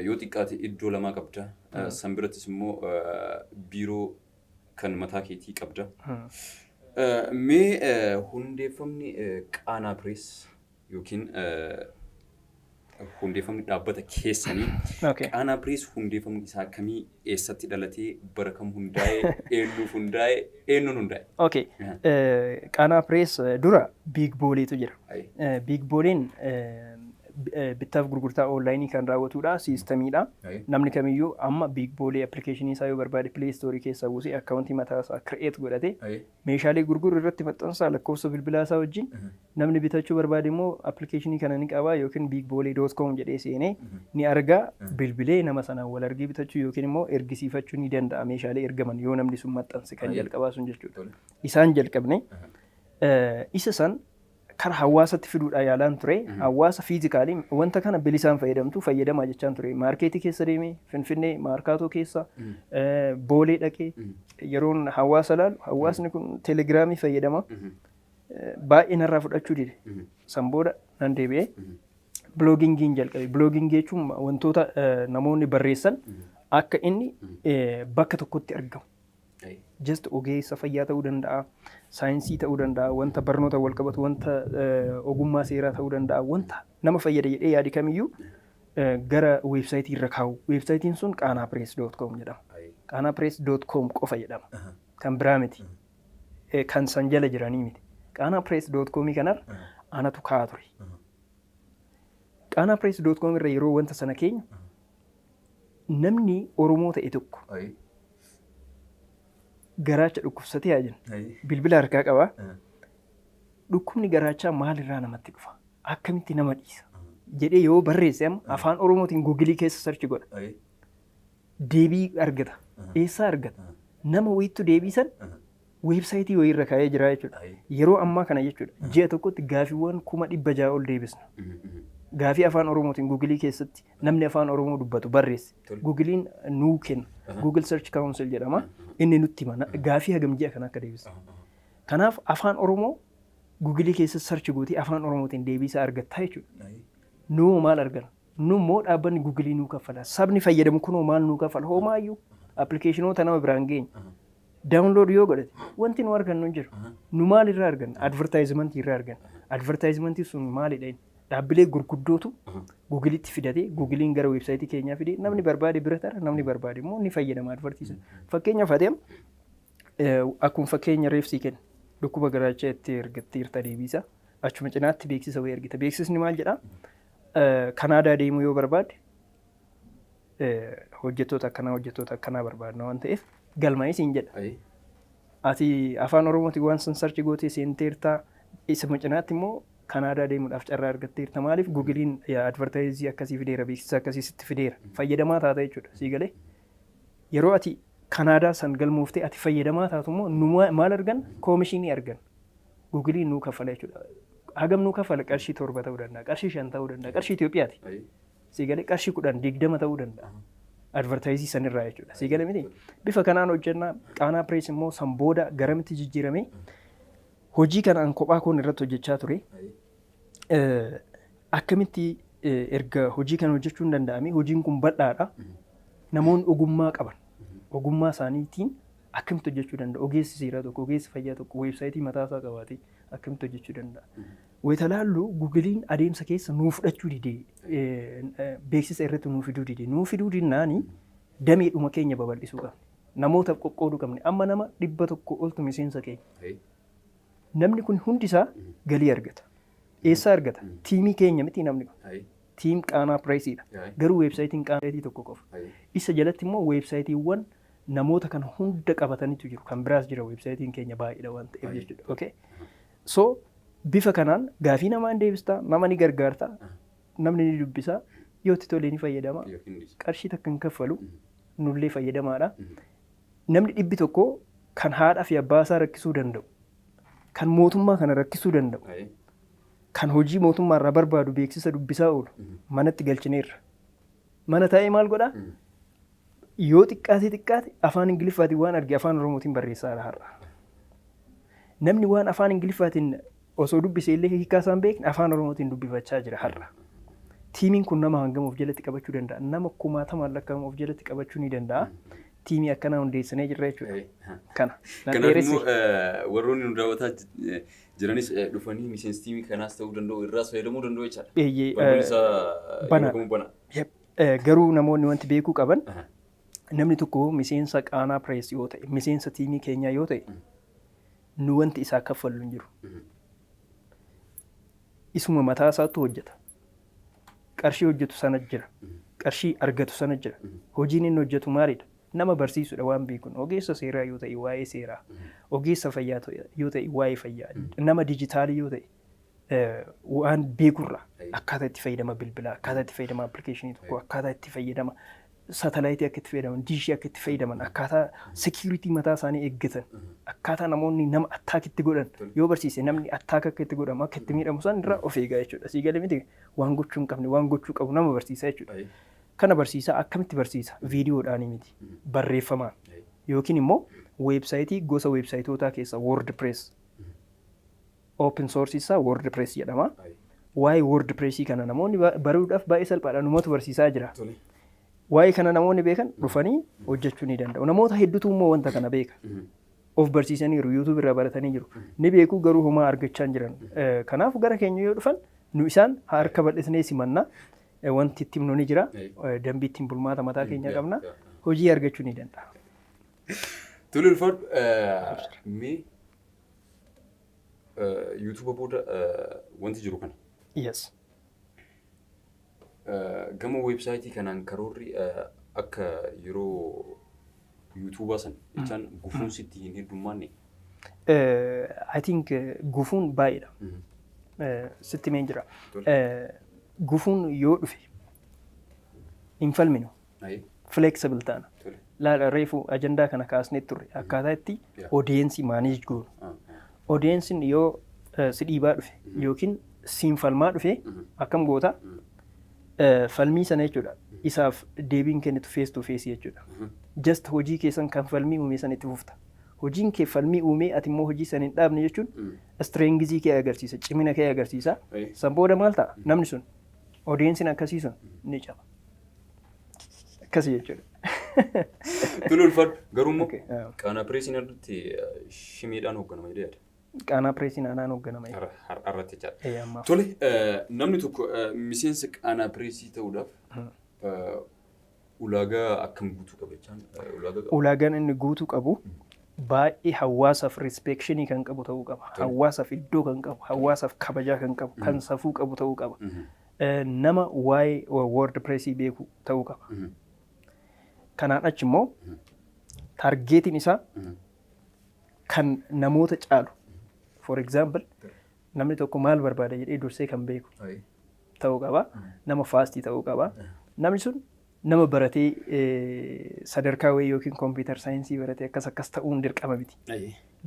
yoo xiqqaate iddoo lamaa qabda. San birattis immoo biiroo kan mataa keetii qabda. Mee hundeeffamni Qaanaa Pirees yookiin hundeeffamni dhaabbata keessanii Qaanaa Pirees hundeeffamni isaa akkamii, eessatti dhalatee, bara kam hundaa'e, eenyuuf hundaa'e, eenyuun hundaa'e? Okay. Qaanaa Pirees dura Biig Booleetu jira. Biig Booleen bittaaf gurgurtaa onlaayinii kan raawwatudha. Siistamiidha. Namni kamiyyuu amma Biig Boolee appilikeeshinii isaa yoo barbaade Play Store keessaa buusee akkaawuntii mataa isaa create godhatee meeshaalee gurguru irratti maxxansaa lakkoofsa bilbilaa isaa wajjin, namni bitachuu barbaade immoo appilikeeshinii kana ni qaba yookiin biigboolee.com jedhee seenee ni argaa, bilbilee nama sanaan wal argee bitachuu yookiin immoo ergisiifachuu ni danda'a, meeshaalee ergaman yoo namni sun maxxanse kan jalqabaa sun jechuudha. Isaan jalqabne isa san kara hawaasatti fiduudhaa yaalaan ture. Hawaasa physically wanta kana bilisaan fayyadamtu fayyadamaa jechaan ture. Maarkeetii keessa deemee, Finfinnee, Maarkaatoo keessa, Boolee dhaqee yeroon hawaasa laalu, hawaasni kun Telegiraamii fayyadama. Baay'ee narraa fudhachuu dide. San booda nan deebi'ee bloggingiin jalqabe. Bloggingii jechuun wantoota namoonni barreessan akka inni bakka tokkotti argamu. Just ogeessa fayyaa ta'uu danda'a, saayinsii ta'uu danda'a, wanta barnoota wal qabatu, wanta ogummaa seeraa ta'uu danda'a, wanta nama fayyada jedhee yaade kamiyyuu gara weebsaayitii irra kaa'u. Weebsaayitiin sun qaanaapirees.com jedhama. Qaanaapirees.com qofa jedhama. Kan biraa miti. Kan san jala jiranii miti. Qaanaapirees.com kanarra anatu kaa'aa ture. Qaanaapirees.com irra yeroo wanta sana keenya, namni Oromoo ta'e tokko garaacha dhukkubsatee haa jennu. Bilbila harkaa qabaa. Dhukkubni garaachaa maalirraa namatti dhufa? Akkamitti nama dhiisa? Jedhee yoo barreesse, amma afaan Oromootiin Googilii keessa search godha. Deebii argata. Eessaa argata? Nama wayittu deebii san weebsaayitii wayiirra kaa'ee jira jechuudha. Yeroo ammaa kana jechuudha. Ji'a tokkotti gaafiiwwan 600,000 ol deebisna. Gaafii afaan Oromootiin Googilii keessatti namni afaan Oromoo dubbatu barreesse. Googiliin nuu kenna. Google Search Council jedhama. Inni nutti hima. Gaafii hagam ji'a kana akka deebisne. Kanaaf afaan Oromoo Googilii keessa search gootee afaan Oromootiin deebii isaa argattaa jechuudha. Nuu maal argana? Nu immoo dhaabbanni Googilii nuu kaffala. Sabni fayyadamu kunoo maal nuu kaffala? Homaayyuu appilikeeshinoota nama biraan geenye. Download yoo godhate wanti nu argannu hin jiru. Nu maal irraa arganna? Advertisementii irraa arganna. Advertisementii sun maalidha inni? Dhaabbilee gurguddootu Googilitti fidatee, Googiliin gara weebsaayitii keenyaa fidee, namni barbaade bira tara, namni barbaade immoo ni fayyadama advertiisa. Fakkeenyaaf ati amma akkuma fakkeenya reefsii kenna, dhukkuba garaachaa itti ergatteerta, deebiisa achuma cinaatti beeksisa wayii argita. Beeksisni maal jedhaa? Kanaadaa deemuu yoo barbaadde hojjettoota akkanaa, hojjettoota akkanaa barbaadna waan ta'eef galmaa'ii siin jedha. Ati afaan Oromootiin waan san search gootee seenteertaa, isuma cinaatti immoo Kanaadaa deemuudhaaf carraa argatteerta. Maaliif? Googiliin advertise akkasii fideera, beeksisa akkasii sitti fideera. Fayyadamaa taata jechuudha. Sii galee? Yeroo ati Kanaadaa san galmooftee ati fayyadamaa taatu immoo nu maal arganna? Koomishinii arganna. Googiliin nuu kaffala jechuudha. Hagam nuu kaffala? Qarshii 7 ta'uu danda'a, qarshii 5 ta'uu danda'a, qarshii Itoophiyaati. Sii galee? Qarshii 10, 20 ta'uu danda'a. Advertise sanirraa jechuudha. Sii galee miti? Bifa kanaan hojjenna. Qaanaa Pirees immoo san booda garamitti jijjiirame? Hojii kana an kophaa koon irratti hojjechaa ture. Akkamitti erga hojii kana hojjechuu hin danda'ame, hojiin kun bal'aadha. Namoonni ogummaa qaban ogummaa isaaniitiin akkamitti hojjechuu danda'u? Ogeessi seeraa tokko, ogeessi fayyaa tokko weebsaayitii mataa isaa qabaatee akkamitti hojjechuu danda'a? Wayita laallu Googleiin adeemsa keessa nuu fudhachuu didee, beeksisa irratti nuu fiduu didee. Nuu fiduu dinnaani dameedhuma keenya babal'isuu qabne. Namootaaf qoqqooduu qabne. Amma nama 100 oltu miseensa keenya. Namni kun hundi isaa galii argata. Eessaa argata? Teamii keenya miti namni kun. Team Qaanaa Pireesiidha. Garuu websiteiin Qaanaa tokko qofa. Isa jalatti immoo websiteiiwwan namoota kana hunda qabatanitu jiru. Kan biraas jira, websiteiin keenya baay'eedha waan ta'eef jechuudha. Okay? So bifa kanaan gaafii namaa ni deebistaa, nama ni gargaarta, namni ni dubbisa, yoo itti tole ni fayyadama. Qarshii takka hin kaffalu, nullee fayyadamaadha. Namni 100 kan haadhaa fi abbaa isaa rakkisuu danda'u, kan mootummaa kana rakkisuu danda'u, kan hojii mootummaa irraa barbaadu beeksisa dubbisaa oolu manatti galchineerra. Mana taa'ee maal godhaa? Yoo xiqqaate xiqqaate afaan Ingiliffaatiin waan arge afaan Oromootiin barreessaa har'a. Namni waan afaan Ingiliffaatiin osoo dubbise illee hiikaa isaan beekne afaan Oromootiin dubbifachaa jira har'a. Teamiin kun nama hangam of jalatti qabachuu danda'a? Nama kumaatamaan lakkaa'amu of jalatti qabachuu ni danda'a. Teamii akkanaa hundeessinee jirra jechuudha. Kana. Kanaaf immoo warroonni nu daawwataa jiranis dhufanii miseensa teamii kanaas ta'uu danda'u, irraas fayyadamuu danda'u jechaadha. Eeyyee. Bana. Bana. Garuu namoonni wanti beekuu qaban, namni tokko miseensa Qaanaa Pirees yoo ta'e, miseensa teamii keenyaa yoo ta'e, nu wanti isaa kaffallu hin jiru. Isuma mataa isaatu hojjeta. Qarshii hojjetu sana jira. Qarshii argatu sana jira. Hojiin inni hojjetu maalidha? Nama barsiisudha waan beekuun. Ogeessa seeraa yoo ta'e waa'ee seeraa. Ogeessa fayyaa yoo ta'e waa'ee fayyaa. Nama dijitaalii yoo ta'e waan beekurraa akkaataa itti fayyadama bilbilaa, akkaataa itti fayyadama applicationii tokko, akkaataa itti fayyadama saatalaayitii akka itti fayyadaman, diishii akka itti fayyadaman, akkaataa security mataa isaanii eeggatan, akkaataa namoonni nama attack itti godhan yoo barsiise, namni attack akka itti godhamu, akka itti miidhamu san irraa of eegaa jechuudha. Sii galee miti? Waan gochuu hin qabne, waan gochuu qabu nama barsiisa jechuudha. Kana barsiisaa akkamitti barsiisa? Viidiyoodhaanii miti, barreeffamaan yookiin immoo websiteii, gosa websiteootaa keessa WordPress, open source isaa WordPress jedhama. Waa'ee WordPressii kana namoonni baruudhaaf baay'ee salphaadha. Numatu barsiisaa jira. Waa'ee kana namoonni beekan dhufanii hojjechuu ni danda'u. Namoota hedduutu immoo wanta kana beeka. Of barsiisaniiru, YouTube irraa baratanii jiru. Ni beeku, garuu homaa argachaa hin jiran. Kanaaf gara keenya yoo dhufan nu isaan harka bal'isnee simanna. Wanti itti himnu ni jira. Dambii ittiin bulmaata mataa keenya qabna. Hojii argachuu ni danda'a. Tole, ulfaadhu. Mee YouTubea booda wanti jiru kana. Gama websiteii kanaan karoorri akka yeroo YouTubea san jechaan gufuun sitti hin heddummaanne? I think gufuun baay'eedha. Sitti himeen jira. Gufuun yoo dhufe hin falminu. Flexible taana. Laala, reefu ajandaa kana kaasnee turre, akkaataa itti audienceii manage goonu. Audienceiin yoo si dhiibaa dhufe yookiin siin falmaa dhufe akkam goota? Falmii sana jechuudha. Isaaf deebiin kennitu face to face jechuudha. Just hojii keessan kan falmii uume sana itti fufta. Hojiin kee falmii uumee ati immoo hojii sana hin dhaabne jechuun strengthii kee agarsiisa, cimina kee agarsiisa. San booda maal ta'a? Namni sun, audienceiin akkasii sun ni caba. Akkasii jechuudha. Tole, ulfaadhu. Garuu immoo Qaanaa Pireesiin irratti Shimeedhaan hoogganama jedhee yaada. Qaanaa Pireesiin anaan hoogganama. Har'atti jechaadha. Tole, namni tokko miseensa Qaanaa Pireesii ta'uudhaaf ulaagaa akkam guutuu qaba jechaan ulaagaa qaba? Ulaagaan inni guutuu qabu baay'ee hawaasaaf respectionii kan qabu ta'uu qaba. Hawaasaaf iddoo kan qabu, hawaasaaf kabajaa kan qabu, kan safuu qabu ta'uu qaba. Nama waa'ee WordPressii beeku ta'uu qaba. Kanaan achi immoo targetiin isaa kan namoota caalu. For example, namni tokko maal barbaada jedhee dursee kan beeku ta'uu qaba. Nama fastii ta'uu qaba. Namni sun nama baratee sadarkaa wayii yookiin computer scienceii baratee akkas akkas ta'uun dirqama miti.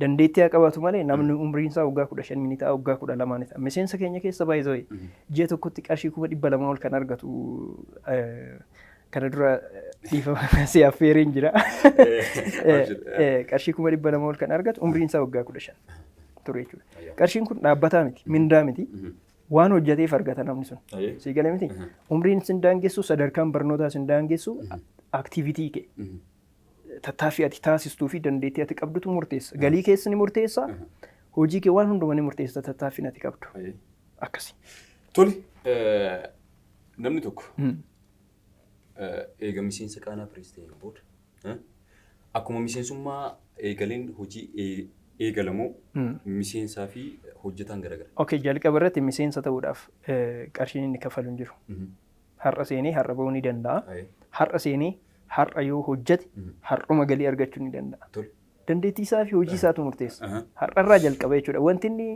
Dandeettii haa qabaatu malee namni umriin isaa waggaa 15 ni ta'a, waggaa 12 ni ta'a. Miseensa keenya keessa baay'ee ji'a tokkotti qarshii 200,000 ol kan argatu kana dura dhiifama si affeereen jira. Qarshii 200,000 ol kan argatu umriin isaa waggaa 15 ture jechuudha. Qarshiin kun dhaabbataa miti, mindaa miti. Waan hojjeteef argata namni sun. Sii galee miti? Umriin sin daangessu, sadarkaan barnootaa sin daangessu, activity kee, tattaaffii ati taasistuu fi dandeettii ati qabdutu murteessa. Galii keessa ni murteessa. Hojii kee waan hundumaa ni murteessa tattaaffiin ati qabdu. Akkasi. Tole, namni tokko eega miseensa Qaanaa Pirees ta'een booda akkuma miseensummaa eegaleen hojii eegalamoo miseensaa fi hojjetaan garagara? Okay, jalqaba irratti miseensa ta'uudhaaf qarshiin inni kafalu hin jiru. Har'a seenee har'a bahuu ni danda'a. Har'a seenee har'a yoo hojjete har'uma galii argachuu ni danda'a. Dandeettii isaa fi hojii isaatu murteessa. Har'arraa jalqaba jechuudha. Wanti inni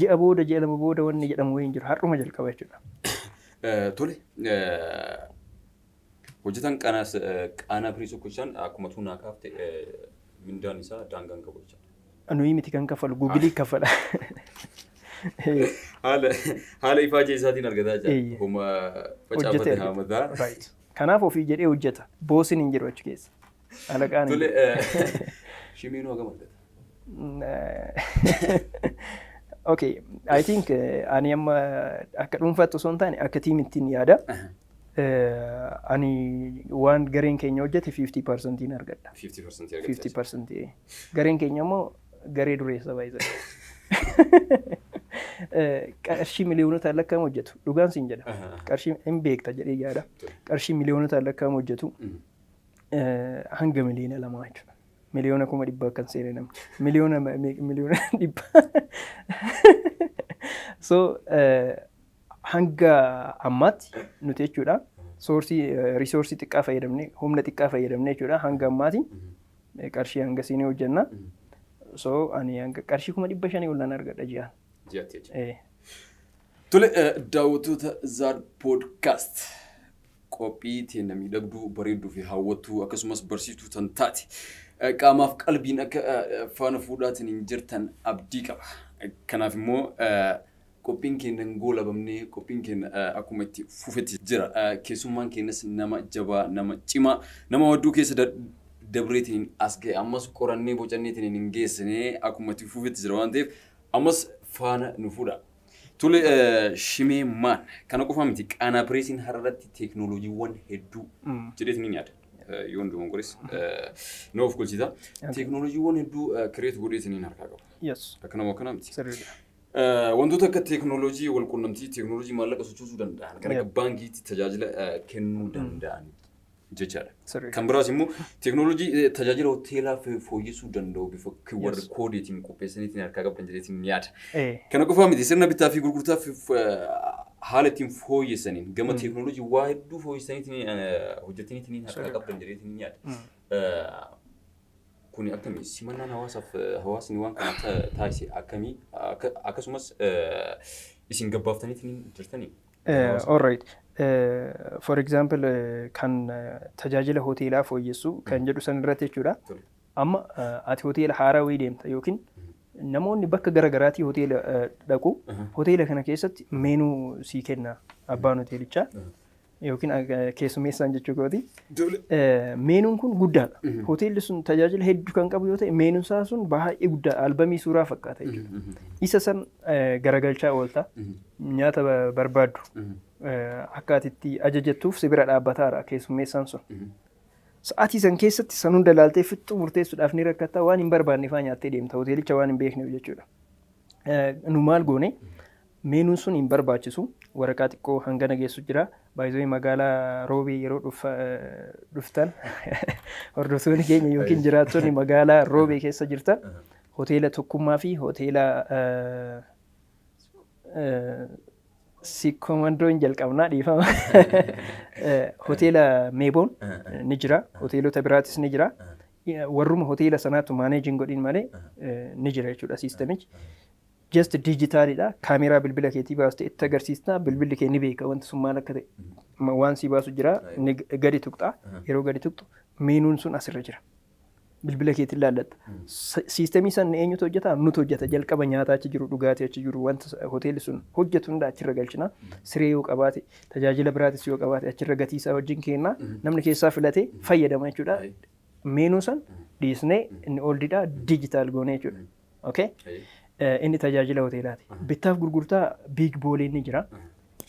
ji'a booda, ji'a 2 booda wanni jedhamu hin jiru. Har'uma jalqaba jechuudha. Tole, hojjetaan Qaanaa Pirees hojjechaan akkuma tuunaa kaafte mindaan isaa daangaan qabu jechuudha. Nuyi miti kan kafalu, Googleii kafala. Haala ifaajee isaatiin argataa jira. Homa facaafate haamataa. Kanaaf ofii jedhee hojjeta. Bossiin hin jiru achi keessa. Alaqaan hin Tole, Shimeenuu hagam argata? Okay, I think ani amma akka dhuunfaatti osoo hin taane akka teamittiin yaada. Ani waan gareen keenya hojjete 50% argadha. 50% argata. 50%. Gareen keenya immoo garee dureessa baay'ee. Qarshii miliyoonota lakkaa'amu hojjetu. Dhugaan siin jedha. Qarshii hin beekta jedhee yaada. Qarshii miliyoonota lakkaa'amu hojjetu. Hanga miliyoona 2 jechuudha. 1,100,000 akkan seene namni. 100,000,000. So hanga ammaatti nuti jechuudha sourceii, resourceii xiqqaa fayyadamne, humna xiqqaa fayyadamne jechuudha, hanga ammaati qarshii hanga siinii hojjenna. So ani hanga qarshii 500,000 ol nan argadha ji'aan. Ji'aatti jechuudha. Tole, daawwattoota Zaad Podcast, qophii teenya miidhagduu, bareedduu fi hawwattuu akkasumas barsiiftuu tan taate qaamaaf qalbiin akka faana fuudhaatiin hin jirtan abdii qaba. Kanaaf immoo qophiin keenya hin goolabamnee, qophiin keenya akkuma itti fufetti jira. Keessummaan keenyas nama jabaa, nama cimaa, nama wadduu keessa dabreetiin as ga'e, ammas qorannee bocanneetiin hin geessine, akkuma itti fufetti jira waan ta'eef ammas faana nu fuudha. Tole, Shimee maan kana qofa miti, Qaanaa Pireesiin har'arratti teeknooloojiiwwan hedduu jedheetiin ni yaada. Yoon dogongores na of golchita. Teeknooloojiiwwan hedduu create godheetiin harkaa qaba. Akkanuma akkana miti. Sirriidha. Wantoota akka teeknooloojii wal quunnamtii, teeknooloojii maallaqa sochoosuu danda'an, kan akka baankiitti tajaajila kennuu danda'an jechaadha. Kan biraas immoo teeknooloojii tajaajila hoteelaa fooyyessuu danda'u bifa QR codeiitiin qopheessaniitiin harkaa qabdan jedheetiin yaada. Kana qofaa miti, sirna bittaa fi gurgurtaa haala ittiin fooyyessaniin gama teeknooloojii waa hedduu fooyyessaniitiin hojjetaniitiin harkaa qabdan jedheetiin yaada. Kuni akkamii simannaan hawaasaaf, hawaasni waan kana taasise akkamii, akkasumas isin gabbaaftaniitiin jirtanii? Alright. For example, kan tajaajila hoteelaa fooyyessu kan jedhu san irratti jechuudha. Amma ati hoteela haaraa wayii deemta yookiin namoonni bakka gara garaatii hoteela dhaqu. Hoteela kana keessatti menu sii kenna abbaan hoteelichaa yookiin keessummeessaan jechuu kooti. Menuun kun guddaadha. Hoteelli sun tajaajila hedduu kan qabu yoo ta'e, menuun isaa sun baay'ee guddaa, albamii suuraa fakkaata jechuudha. Isa san garagalchaa oolta. Nyaata barbaaddu akka ati itti ajajattuuf si bira dhaabbataara keessummeessaan sun. Sa'aatii san keessatti san hunda laaltee fixxuu murteessuudhaaf ni rakkatta, waan hin barbaanne faa nyaattee deemta, hoteelicha waan hin beekneef jechuudha. Nu maal goone? Menuun sun hin barbaachisu, waraqaa xiqqoo hangana geessu jira. Baay'ee magaalaa Roobee yeroo dhuftan, hordoftoonni keenya yookiin jiraattonni magaalaa Roobee keessa jirtan, hoteela Tokkummaa fi hoteela Sikkomandoon jalqabnaa, dhiifama. Hoteela Meeboon ni jira. Hoteelota biraatis ni jira. Warruma hoteela sanaatu manage godhin malee ni jira jechuudha systemichi. Just digitalidha. Kaameraa bilbila keetii baastee itti agarsiista. Bilbilli kee ni beeka wanti sun maal akka ta'e. Waan si baasu jira. Ni gadi tuqxa. Yeroo gadi tuqxu menuun sun asirra jira. Bilbila keetiin laallatta. Systemii san eenyutu hojjeta? Nutu hojjeta. Jalqaba nyaata achi jiru, dhugaatii achi jiru, wanta hoteelli sun hojjetu hunda achirra galchina. Siree yoo qabaate, tajaajila biraatis yoo qabaate achirra gatii isaa wajjin kenna. Namni keessaa filatee fayyadama jechuudha. Menu san dhiisnee inni oldidha digital goone jechuudha. Okay? Inni tajaajila hoteelaati. Bittaaf gurgurtaa Big Booleen ni jira.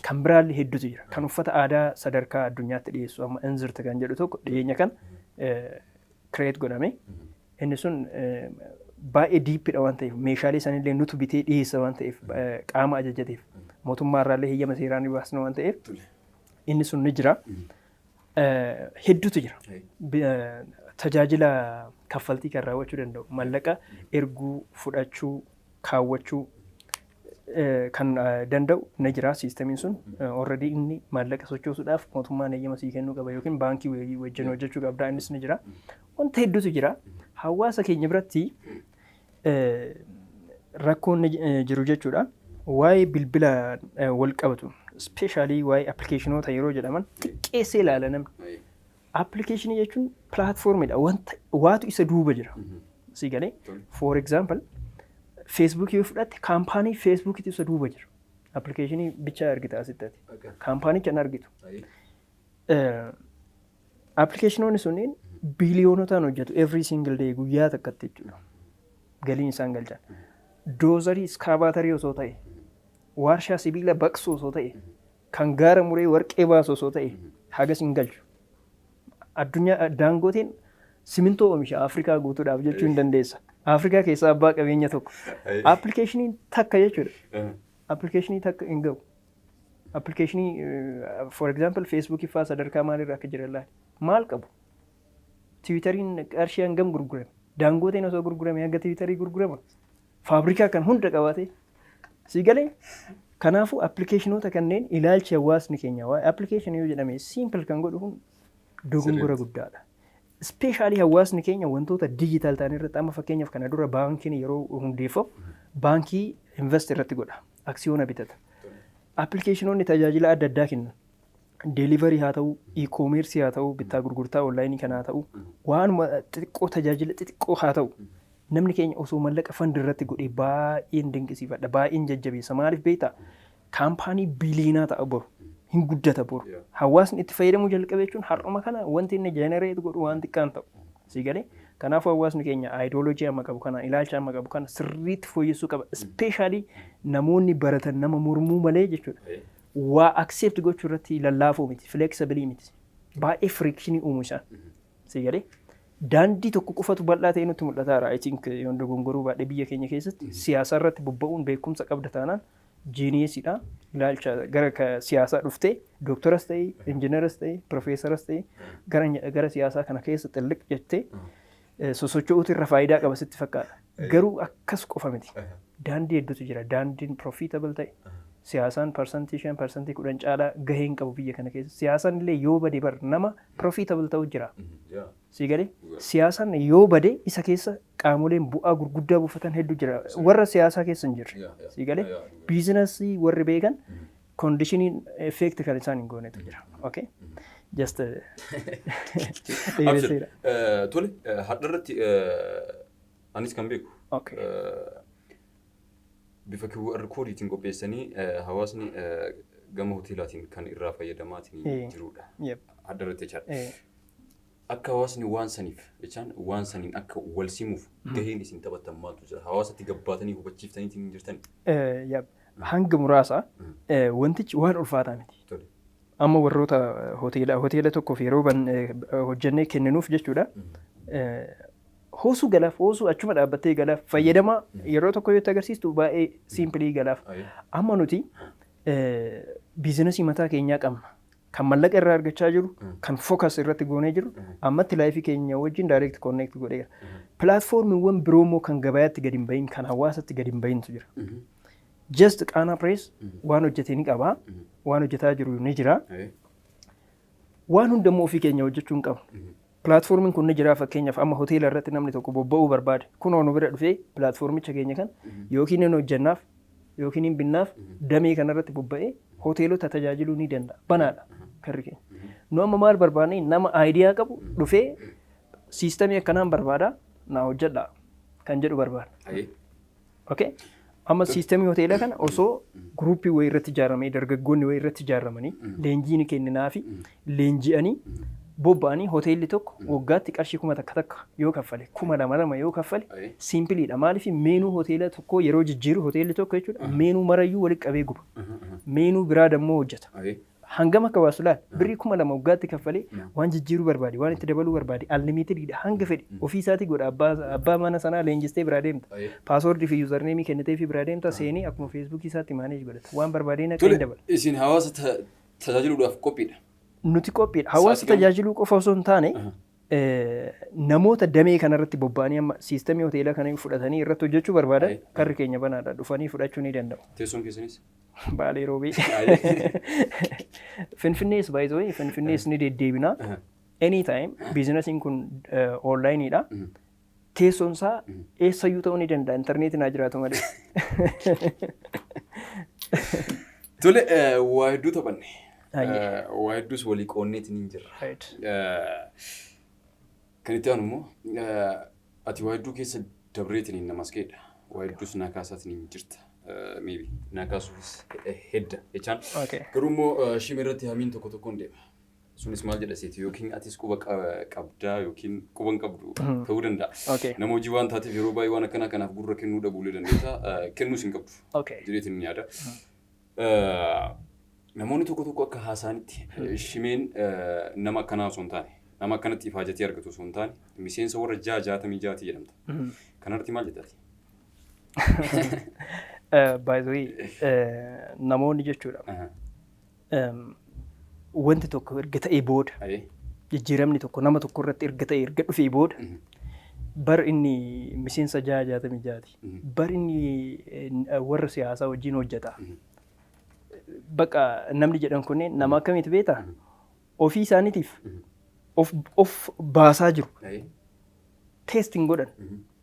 Kan biraallee hedduutu jira. Kan uffata aadaa sadarkaa addunyaatti dhiyeessu amma Inzirta kan jedhu tokko dhiyeenya kan create godhame. Inni sun baay'ee deepidha waan ta'eef, meeshaalee sanillee nutu bitee dhiyeessa waan ta'eef, qaama ajajateef Mootummaa irraallee heeyyama seeraa ni baasna waan ta'eef inni sun ni jira. Hedduutu jira. Tajaajila kaffaltii kan raawwachuu danda'u, mallaqa erguu, fudhachuu, kaawwachuu kan danda'u ni jira siistamiin sun. Already inni maallaqa sochoosuudhaaf mootummaan heeyyama sii kennuu qaba yookiin baankii wajjin hojjechuu qabda, innis ni jira. Wanta hedduutu jira. Hawaasa keenya biratti rakkoon jiru jechuudha. Waa'ee bilbila wal qabatu, especially waa'ee appilikeeshinoota yeroo jedhaman xiqqeessee ilaala namni. Appilikeeshinii jechuun pilaatfoormiidha. Wanta waatu isa duuba jira. Si galee, for example, Feesbuukii yoo fudhatte, kaampaanii Feesbuukiitu isa duuba jira. Appilikeeshinii bichaa argita asitti ati. Kaampaanicha hin argitu. Appilikeeshinoonni sunneen biiliyoonotaan hojjetu every single day, guyyaa takkatti jechuudha. Galiin isaan galchan. Doozarii, iskaavaatarii osoo ta'e, waarshaa sibiila baqsu osoo ta'e, kan gaara muree warqee baasu osoo ta'e hagas hin galchu. Addunyaa Daangooteen simintoo oomisha Afrikaa guutuudhaaf jechuu hin dandeessa. Afrikaa keessaa abbaa qabeenya tokko. Appilikeeshiniin takka jechuudha. Appilikeeshinii takka hin ga'u. Appilikeeshinii, for example, Feesbuukii fa'aa sadarkaa maalirra akka jiran laali. Maal qabu? Tiwiitariin qarshii hangam gurgurame? Daangooteen osoo gurgurame hanga tiwiitarii gurgurama? Faabrikaa kan hunda qabaate. Si galee, kanaafuu appilikeeshinoota kanneen ilaalchi hawaasni keenya waa'ee appilikeeshinii yoo jedhame simple kan godhu kun dogongora guddaadha. Especially hawaasni keenya wantoota digital ta'an irratti, amma fakkeenyaaf kana dura baankiin yeroo hundeeffamu baankii invest irratti godha. Aksiyoona bitata. Appilikeeshinoonni tajaajila adda addaa kennan. Delivery haa ta'u, e-commerce haa ta'u, bittaa gurgurtaa onlaayinii kan haa ta'u, waanuma xixiqqoo, tajaajila xixiqqoo haa ta'u. Namni keenya osoo mallaqa fund irratti godhee baay'een dinqisiifadha, baay'een jajjabeessa. Maaliif beektaa? Kaampaanii biliinaa ta'a boru. Hin guddata boru. Hawaasni itti fayyadamuu jalqabe jechuun har'uma kana wanti inni generate godhu waan xiqqaan ta'u. Si galee, kanaafuu hawaasni keenya aayidooloojii amma qabu kana, ilaalcha amma qabu kana sirriitti fooyyessuu qaba. Especially namoonni baratan nama mormuu malee jechuudha. Waa accept gochuu irratti lallaafoo miti, flexible miti. Baay'ee friction uumu isaan. Si galee, daandii tokko qofatu bal'aa ta'e nutti mul'ata jira. I think yoon dogongoruu baadhee, biyya keenya keessatti siyaasa irratti bobba'uun beekumsa qabda taanaan geniusiidha. Ilaalcha gara siyaasaa dhuftee, dooktoras ta'e, injiinaras ta'e, piroofeesaras ta'e, gara siyaasaa kana keessa xilliq jettee sosocho'uutu irra faayidaa qaba sitti fakkaata. Garuu akkas qofa miti. Daandii hedduutu jira. Daandiin profitable ta'e, siyaasaan 5%, 10% caalaa gahee hin qabu biyya kana keessa. Siyaasaan illee yoo bade bar nama profitable ta'u jira. Si galee, siyaasaan yoo bade isa keessa qaamoleen bu'aa gurguddaa buufatan hedduu jira. Warra siyaasaa keessa hin jirre. Si galee, biizinasii warri beekan conditioniin effect kan isaan hin goonetu jira. Okay? Just dheeresseera. Tole, hadha irratti anis kan beeku bifa QR koodiitiin qopheessanii hawaasni gama hoteelaatiin kan irraa fayyadamaatiin jirudha. Hadha irratti jechaadha. Akka hawaasni waan saniif jechaan waan saniin akka wal simuuf gaheen isin taphattan maaltu jira? Hawaasatti gabbaatanii hubachiiftaniitiin hin jirtani? Yep. Hanga muraasa wantichi waan ulfaataa miti. Amma warroota hoteela tokkoof yeroo hojjennee kenninuuf jechuudha. Hoosuu galaaf, hoosuu achuma dhaabbattee galaaf, fayyadamaa yeroo tokko yoo itti agarsiistu baay'ee simple galaaf. Amma nuti biizinasii mataa keenyaa qabna. Kan mallaqa irraa argachaa jiru, kan focus irratti goonee jiru, ammatti life keenya wajjin direct connect godheera. Pilaatfoormiiwwan biroo immoo kan gabayaatti gadi hin bahin, kan hawaasatti gadi hin bahintu jira. Just Qaanaa Pirees waan hojjete ni qaba. Waan hojjetaa jiru ni jira. Waan hundammoo ofii keenya hojjechuu hin qabnu. Pilaatfoormiin kun ni jira, fakkeenyaaf amma hoteela irratti namni tokko bobba'uu barbaade, kunoo nu bira dhufee pilaatfoormicha keenya kan yookiin hin hojjennaaf yookiin hin binnaaf, damee kanarratti bobba'ee hoteelota tajaajiluu ni danda'a. Banaadha karri keenya. Nu amma maal barbaanne? Nama idea qabu dhufee siistamii akkanaan barbaada, naa hojjedhaa kan jedhu barbaada. Okay? Amma siistamii hoteelaa kana osoo guruupii wayii irratti ijaaramee, dargaggoonni wayii irratti ijaaramanii, leenjii ni kenninaa fi leenji'anii bobba'anii, hoteelli tokko waggaatti qarshii 1000 takka yoo kaffale, 2000 lama yoo kaffale, simpleiidha. Maaliif? Menu hoteela tokkoo yeroo jijjiiru hoteelli tokko jechuudha, menu marayyuu walitti qabee guba. Menu biraa dammoo hojjeta. Hangam akka baasu laal. Birrii 2000 waggaatti kaffalee waan jijjiiruu barbaade, waan itti dabaluu barbaade, unlimitedidha hanga fedhe ofii isaatii godha. Abbaa mana sanaa leenjistee biraa deemta. Passwordii fi usernameii kennitee fi biraa deemta, seenii akkuma Facebookii isaatti manage godhata. Waan barbaadeen akka hin dabala. Isin hawaasa tajaajiluudhaaf qophiidha. Nuti qophiidha. Hawaasa Sa'aatii kam? tajaajiluu qofa osoo hin taane, namoota damee kanarratti bobba'anii amma systemii hoteelaa kana fudhatanii irratti hojjechuu barbaadan, karri keenya banaadha, dhufanii fudhachuu ni danda'u. Teessoon keessanis? Baalee Roobee. Finfinnees, by the way, Finfinnees ni deddeebina. Anytime businessiin kun onlineiidha. Teessoon isaa eessayyuu ta'uu ni danda'a, intarneetiin haa jiraatu malee. Tole, waa hedduu taphanne. Waa hedduus walii qoonneetiin hin jirra. Kan itti aanu immoo ati waa hedduu keessa dabreetiin namas ga'edha. Waa hedduus naa kaasaatiin hin jirta. Maybe naa kaasuufis hedda jechaan. Garuu immoo shima irratti hamiin tokko tokkoon deema. Sunis maal jedha seeti, yookiin atis quba qabdaa yookiin quba hin qabdu ta'uu danda'a. Nama hojii waan taateef yeroo baay'ee waan akkanaa kanaaf gurra kennuu dhabuulee dandeetta. Kennuus hin qabdu. Jedheetiin ni yaada. Namoonni tokko tokko akka haasaanitti shimeen nama akkanaa osoo hin taane, nama akkanatti ifaajatee argatu osoo hin taane, miseensa warra 666ti jedhamta. Kanarratti maal jettaati? By the way, namoonni jechuudha. Wanti tokko erga ta'ee booda, jijjiiramni tokko nama tokko irratti erga ta'e, erga dhufee booda, bar inni miseensa 666ti. Bar inni warra siyaasaa wajjin hojjeta. Bakka namni jedhan kunneen nama akkamiiti beektaa? Ofii isaaniitiif of baasaa jiru. Testing godhan.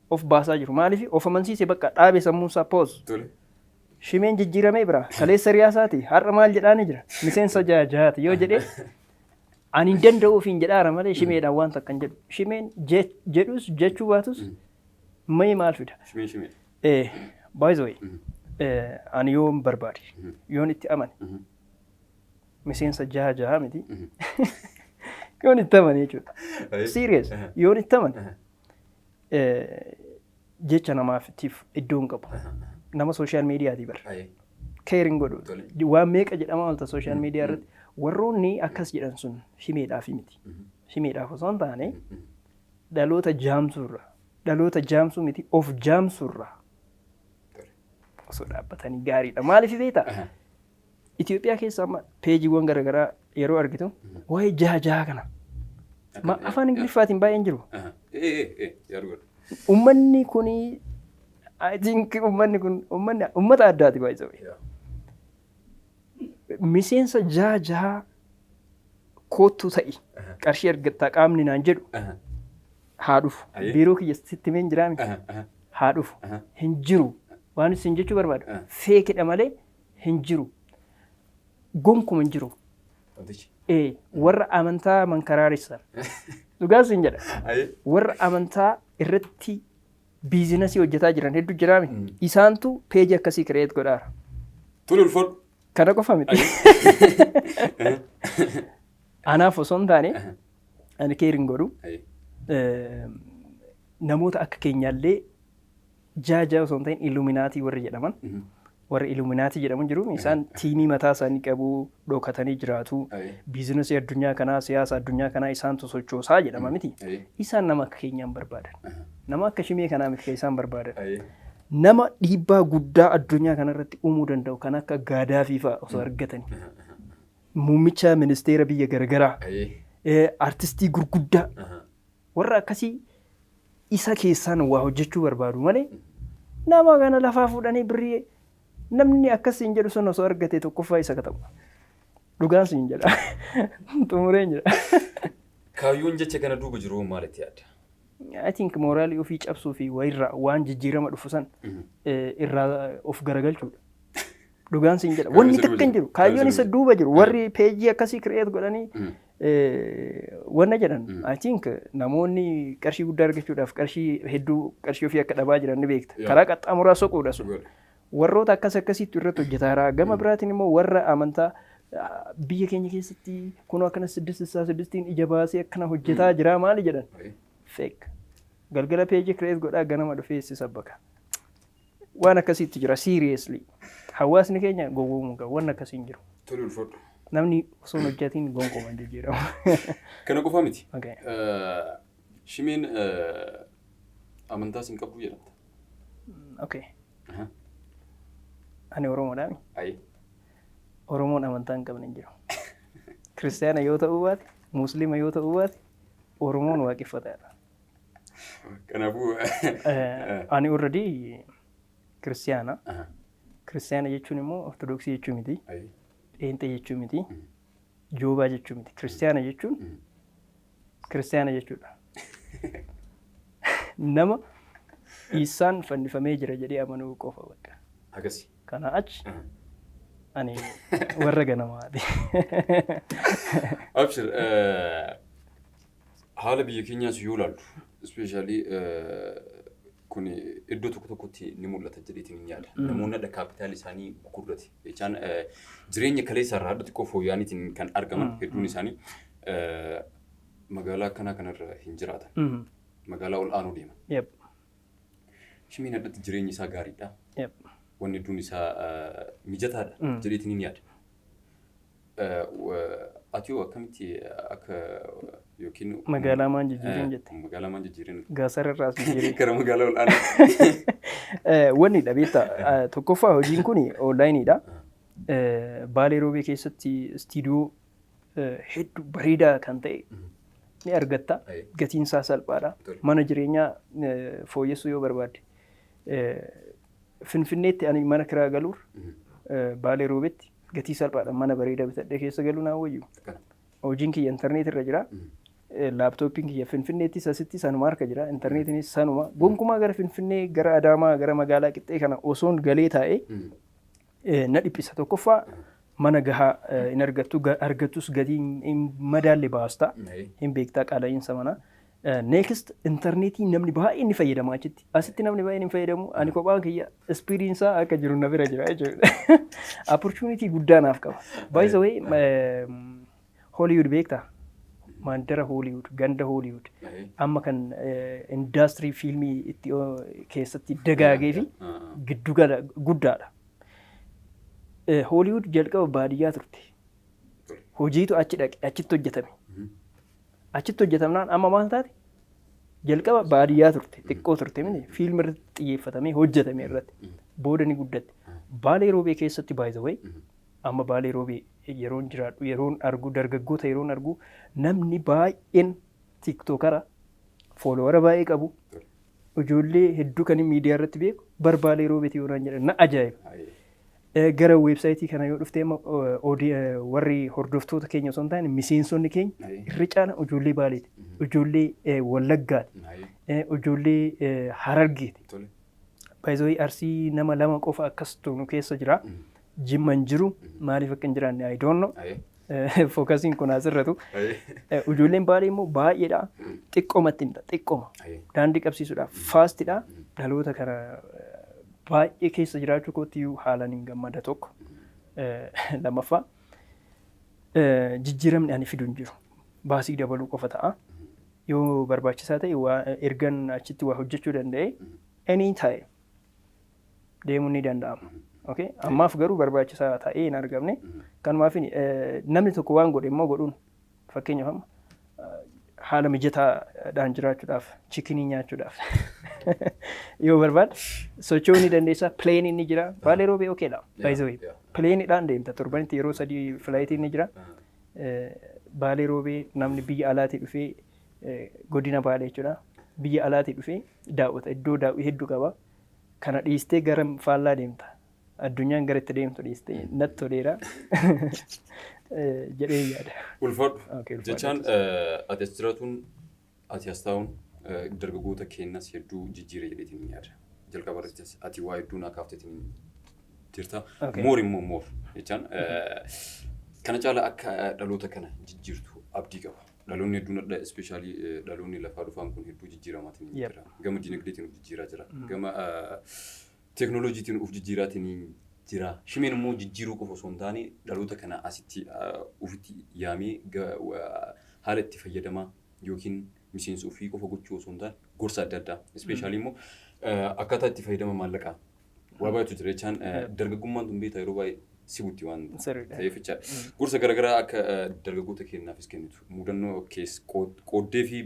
Of baasaa jiru. Maaliif of amansiise? Bakka dhaabe sammuun isaa pause. Shimeen jijjiiramee bira kaleessa riyaasaati, har'a maal jedhaani jira, miseensa jaha jahaati yoo jedhee ani hin danda'u ofiin jedhaara malee shimeedhaan waan takka hin jedhu. Shimeen jedhus jechuu baatus mee maal fida? Shimeen shimee. By the way, ani yoon barbaade, yoon itti amane, miseensa jaha jaha miti, yoon itti amane jechuudha. Serious, yoon itti amane jecha namaatiif iddoo hin qabu. Nama social mediatii bara. Care hin godhu. Waan meeqa jedhama oolta social media irratti. Warroonni akkas jedhan sun shimeedhaaf miti. Shimeedhaaf osoo hin taane, dhaloota jaamsuurra, dhaloota jaamsuu miti, of jaamsuurra osoo dhaabbatanii gaariidha. Maaliif beektaa? Itoophiyaa keessa amma pageiiwwan garaagaraa yeroo argitu waa'ee jaha jaha kana afaan Ingiliffaatiin baay'een jiru. Uummanni kuni, I think, uummanni kun uummanni uummata addaati baay'ee. Miseensa jaha jaha koottu ta'i qarshii argattaa qaamni naan jedhu haa dhufu. Biiroo kiyya sitti meen jiraami haa dhufu. Hin jiru. Waan isin jechuu barbaadu, fakedha malee hin jiru. Gonkuma hin jiru. Warra amantaa mankaraaressan. Dhugaa isin jedha. Warra amantaa irratti businessii hojjetaa jiran hedduu jiraami. Isaantu pageii akkasii create godhaara. Tole, ulfaadhu. Kana qofa miti. Anaaf osoo hin taane, ani care hin godhu. Namoota akka keenyaallee jaha jaha osoo hin ta'in Illuminati warri jedhaman. Warri Illuminati jedhaman jiru, isaan teamii mataa isaanii qabu, dhokatanii jiraatu. Businessii addunyaa kanaa, siyaasa addunyaa kanaa isaantu sochoosaa jedhama miti. Isaan nama akka keenyaan barbaadan. Nama akka shimee kanaa miti kan isaan barbaadan. Nama dhiibbaa guddaa addunyaa kanarratti uumuu danda'u kan akka Gaadaafii fa'a osoo argatanii. Muummicha ministeera biyya garagaraa, artistii gurguddaa, warra akkasii isa keessaan waa hojjechuu barbaadu malee, nama kana lafaa fuudhanii birrii namni akkas hin jedhu sun osoo argate tokkoffaa isa katabu. Dhugaan siin jedha. Xumureen jira. Kaayyoon jecha kana duuba jiru maalitti yaadda? I think moralii ofii cabsuu fi wayirraa waan jijjiirama dhufu san irraa of garagalchuudha. Dhugaan siin jedha. Wanni takka hin jiru. Kaayyoon isa duuba jiru. Warri pageii akkasii create godhanii wanna jedhan, I think namoonni qarshii guddaa argachuudhaaf qarshii hedduu qarshii ofii akka dhabaa jiran ni beekta. Karaa qaxxaamuraa soquudha sun. Warroota akkas akkasiitti irratti hojjetaa jira. Gama biraatiin immoo warra amantaa biyya keenya keessatti kunoo akkana siddist isaa siddistiin ija baasee akkana hojjetaa jira maali jedhan. Fake. Galgala pageii create godhaa, ganama dhufee si sabbaka. Waan akkasiitti jira, seriously. Hawaasni keenya gowwoomuu qaba. Waan akkasii hin jiru. Tole, ulfaadhu. Namni osoo hin hojjetiin gonkumaa hin jijjiiramu. Kana qofaa miti. Okay. Shimeen amantaas hin qabdu jedhamta. Okay. Ani Oromoodhaami. Ayi. Oromoon amantaa hin qabne hin jiru. Kiristaana yoo ta'uu baate, Musliima yoo ta'uu baate, Oromoon waaqeffataadha. Kanaafuu. Ani already kiristaana. Kiristaana jechuun immoo Ortodoksii jechuu miti. Pheenxee jechuu miti. Joobaa jechuu miti. Kiristaana jechuun kiristaana jechuudha. Nama Iisaan fannifamee jira jedhee amanuu qofa bakka. Akkasi. Kanaa achi ani warra ganamaati. Abshir, haala biyya keenyaas yoo ilaallu, especially kun iddoo tokko tokkotti ni mul'ata jedheetiin hin yaada. Namoonni adda kaapitaal isaanii gurguddate. Jechaan jireenya kaleessa irraa hadda xiqqoo fooyya'aniitiin kan argaman hedduun isaanii magaalaa akkanaa kanarra hin jiraatan. Magaalaa ol aanuu deeman. Shimiin addatti jireenyi isaa gaariidha. Wanni hedduun isaa mijataadha jedheetiin hin yaada. Ati hoo akkamitti akka yookiin Magaalaa maan jijjiirin jette? Magaalaa maan jijjiirin? Gaasara irraas jijjiirin. Gara magaalaa ol aanaa. Wanni dha beektaa, tokkoffaa hojiin kun onlineiidha. Baalee Roobee keessatti istiidiyoo hedduu bareedaa kan ta'e ni argatta. Gatiin isaa salphaadha. Mana jireenyaa fooyyessuu yoo barbaadde, Finfinneetti ani mana kiraa galuur Baalee Roobeetti gatii salphaadhaan mana bareedaa bitadhee keessa galuu naa wayyu. Hojiin kiyya intarneet irra jira. Laaptooppiin kiyya Finfinneettis asitti sanuma harka jira. Intarneetiinis sanuma. Gonkumaa gara Finfinnee, gara Adaamaa, gara magaalaa qixxee kana osoon galee taa'ee na dhiphisa. Tokkoffaa, mana gahaa hin argattu, argattus gatii hin madaalle baasta. Hin beektaa qaala'iinsa manaa. Next, intarneetii namni baay'een ni fayyadama achitti. Asitti namni baay'een hin fayyadamu. Ani kophaan kiyya speediin isaa akka jiru na bira jira jechuudha. Opportunity guddaa naaf qaba. By the way, Hollywood beektaa? Mandara Hollywood, ganda Hollywood. Amma kan indaastirii fiilmii itti keessatti dagaagee fi giddugala guddaadha. Hollywood jalqaba baadiyyaa turte. Hojiitu achi dhaqe, achitti hojjetame. Achitti hojjetamnaan amma maal taate? Jalqaba baadiyyaa turte, xiqqoo turte miti, fiilmi irratti xiyyeeffatamee hojjetame irratti. Booda ni guddatte. Baalee Roobee keessatti, by the way, amma Baalee Roobee yeroon jiraadhu, yeroon argu, dargaggoota yeroon argu, namni baay'een TikTokera followera baay'ee qabu, ijoollee hedduu kan miidiyaa irratti beeku bar Baalee Roobeeti yoo naan jedhan na ajaa'iba. Gara weebsaayitii kana yoo dhufte, warri hordoftoota keenya osoo hin taane miseensonni keenya irra caala ijoollee Baaleeti, ijoollee Wallaggaati, ijoollee Harargeeti. Baay'ee Arsii nama lama qofa akkas nu keessa jira. Jimma hin jiru, maaliif akka hin jiraanne I don't know. Focusiin kun asirratu. Ijoolleen Baalee immoo baay'eedha. Xiqqoomatti himta, xiqqooma. Daandii qabsiisuudhaaf fastidha. Dhaloota kana baay'ee keessa jiraachuu kootti iyyuu haalaan hin gammada tokko. Lammaffaa, jijjiiramni ani fidu hin jiru. Baasii dabaluu qofa ta'a. Yoo barbaachisaa ta'e, ergan achitti waa hojjechuu danda'e, any time deemuun ni danda'ama. Okay? Ammaaf garuu barbaachisaa ta'ee hin argamne. Kanumaaf namni tokko waan godhe immoo godhuun, fakkeenyaaf amma haala mijataadhaan jiraachuudhaaf, chickenii nyaachuudhaaf yoo barbaade socho'uu ni dandeessa. Planeiin ni jira. Baalee Roobee okaydha. By the way. Planeiidhaan deemta. Torbanitti yeroo 3 flightiin ni jira. Baalee Roobee namni biyya alaatii dhufee, godina Baalee jechuudha. Biyya alaatii dhufee daawwata. Iddoo daawwii hedduu qaba. Kana dhiistee gara faallaa deemta. Addunyaan gara itti deemtu dhiistee natti toleera jedhee yaada. Ulfaadhu. Okay, ulfaadhu. Jechaan ati as jiraatuun, ati as taa'uun dargaggoota keenyas hedduu jijjiire jedheetiin hin yaada. Jalqaba irrattis ati waa hedduu naa kaafteetiin jirta. Okay. More immoo more jechaan kana caala akka dhaloota kana jijjiirtu abdii qaba. Dhaloonni hedduun adda, especially dhaloonni lafaa dhufaan kun hedduu jijjiiramaatiin jira. Gama dinagdeetiin of jijjiiraa jira. Gama teeknooloojiitiin of jijjiiraatiin jira. Shimeen immoo jijjiiruu qofa osoo hin taane dhaloota kana asitti ofitti yaamee haala itti fayyadamaa yookiin miseensa ofii qofa gochuu osoo hin taane gorsa adda addaa. Especially immoo akkaataa itti fayyadama maallaqaa. Waa baay'eetu jira jechaan dargaggummaan tun beektaa yeroo baay'ee si butti waan Sirriidha. ta'eef jechaadha. Gorsa garaagaraa akka dargaggoota keenyaafis kennitu mudannoo kees qooddee fi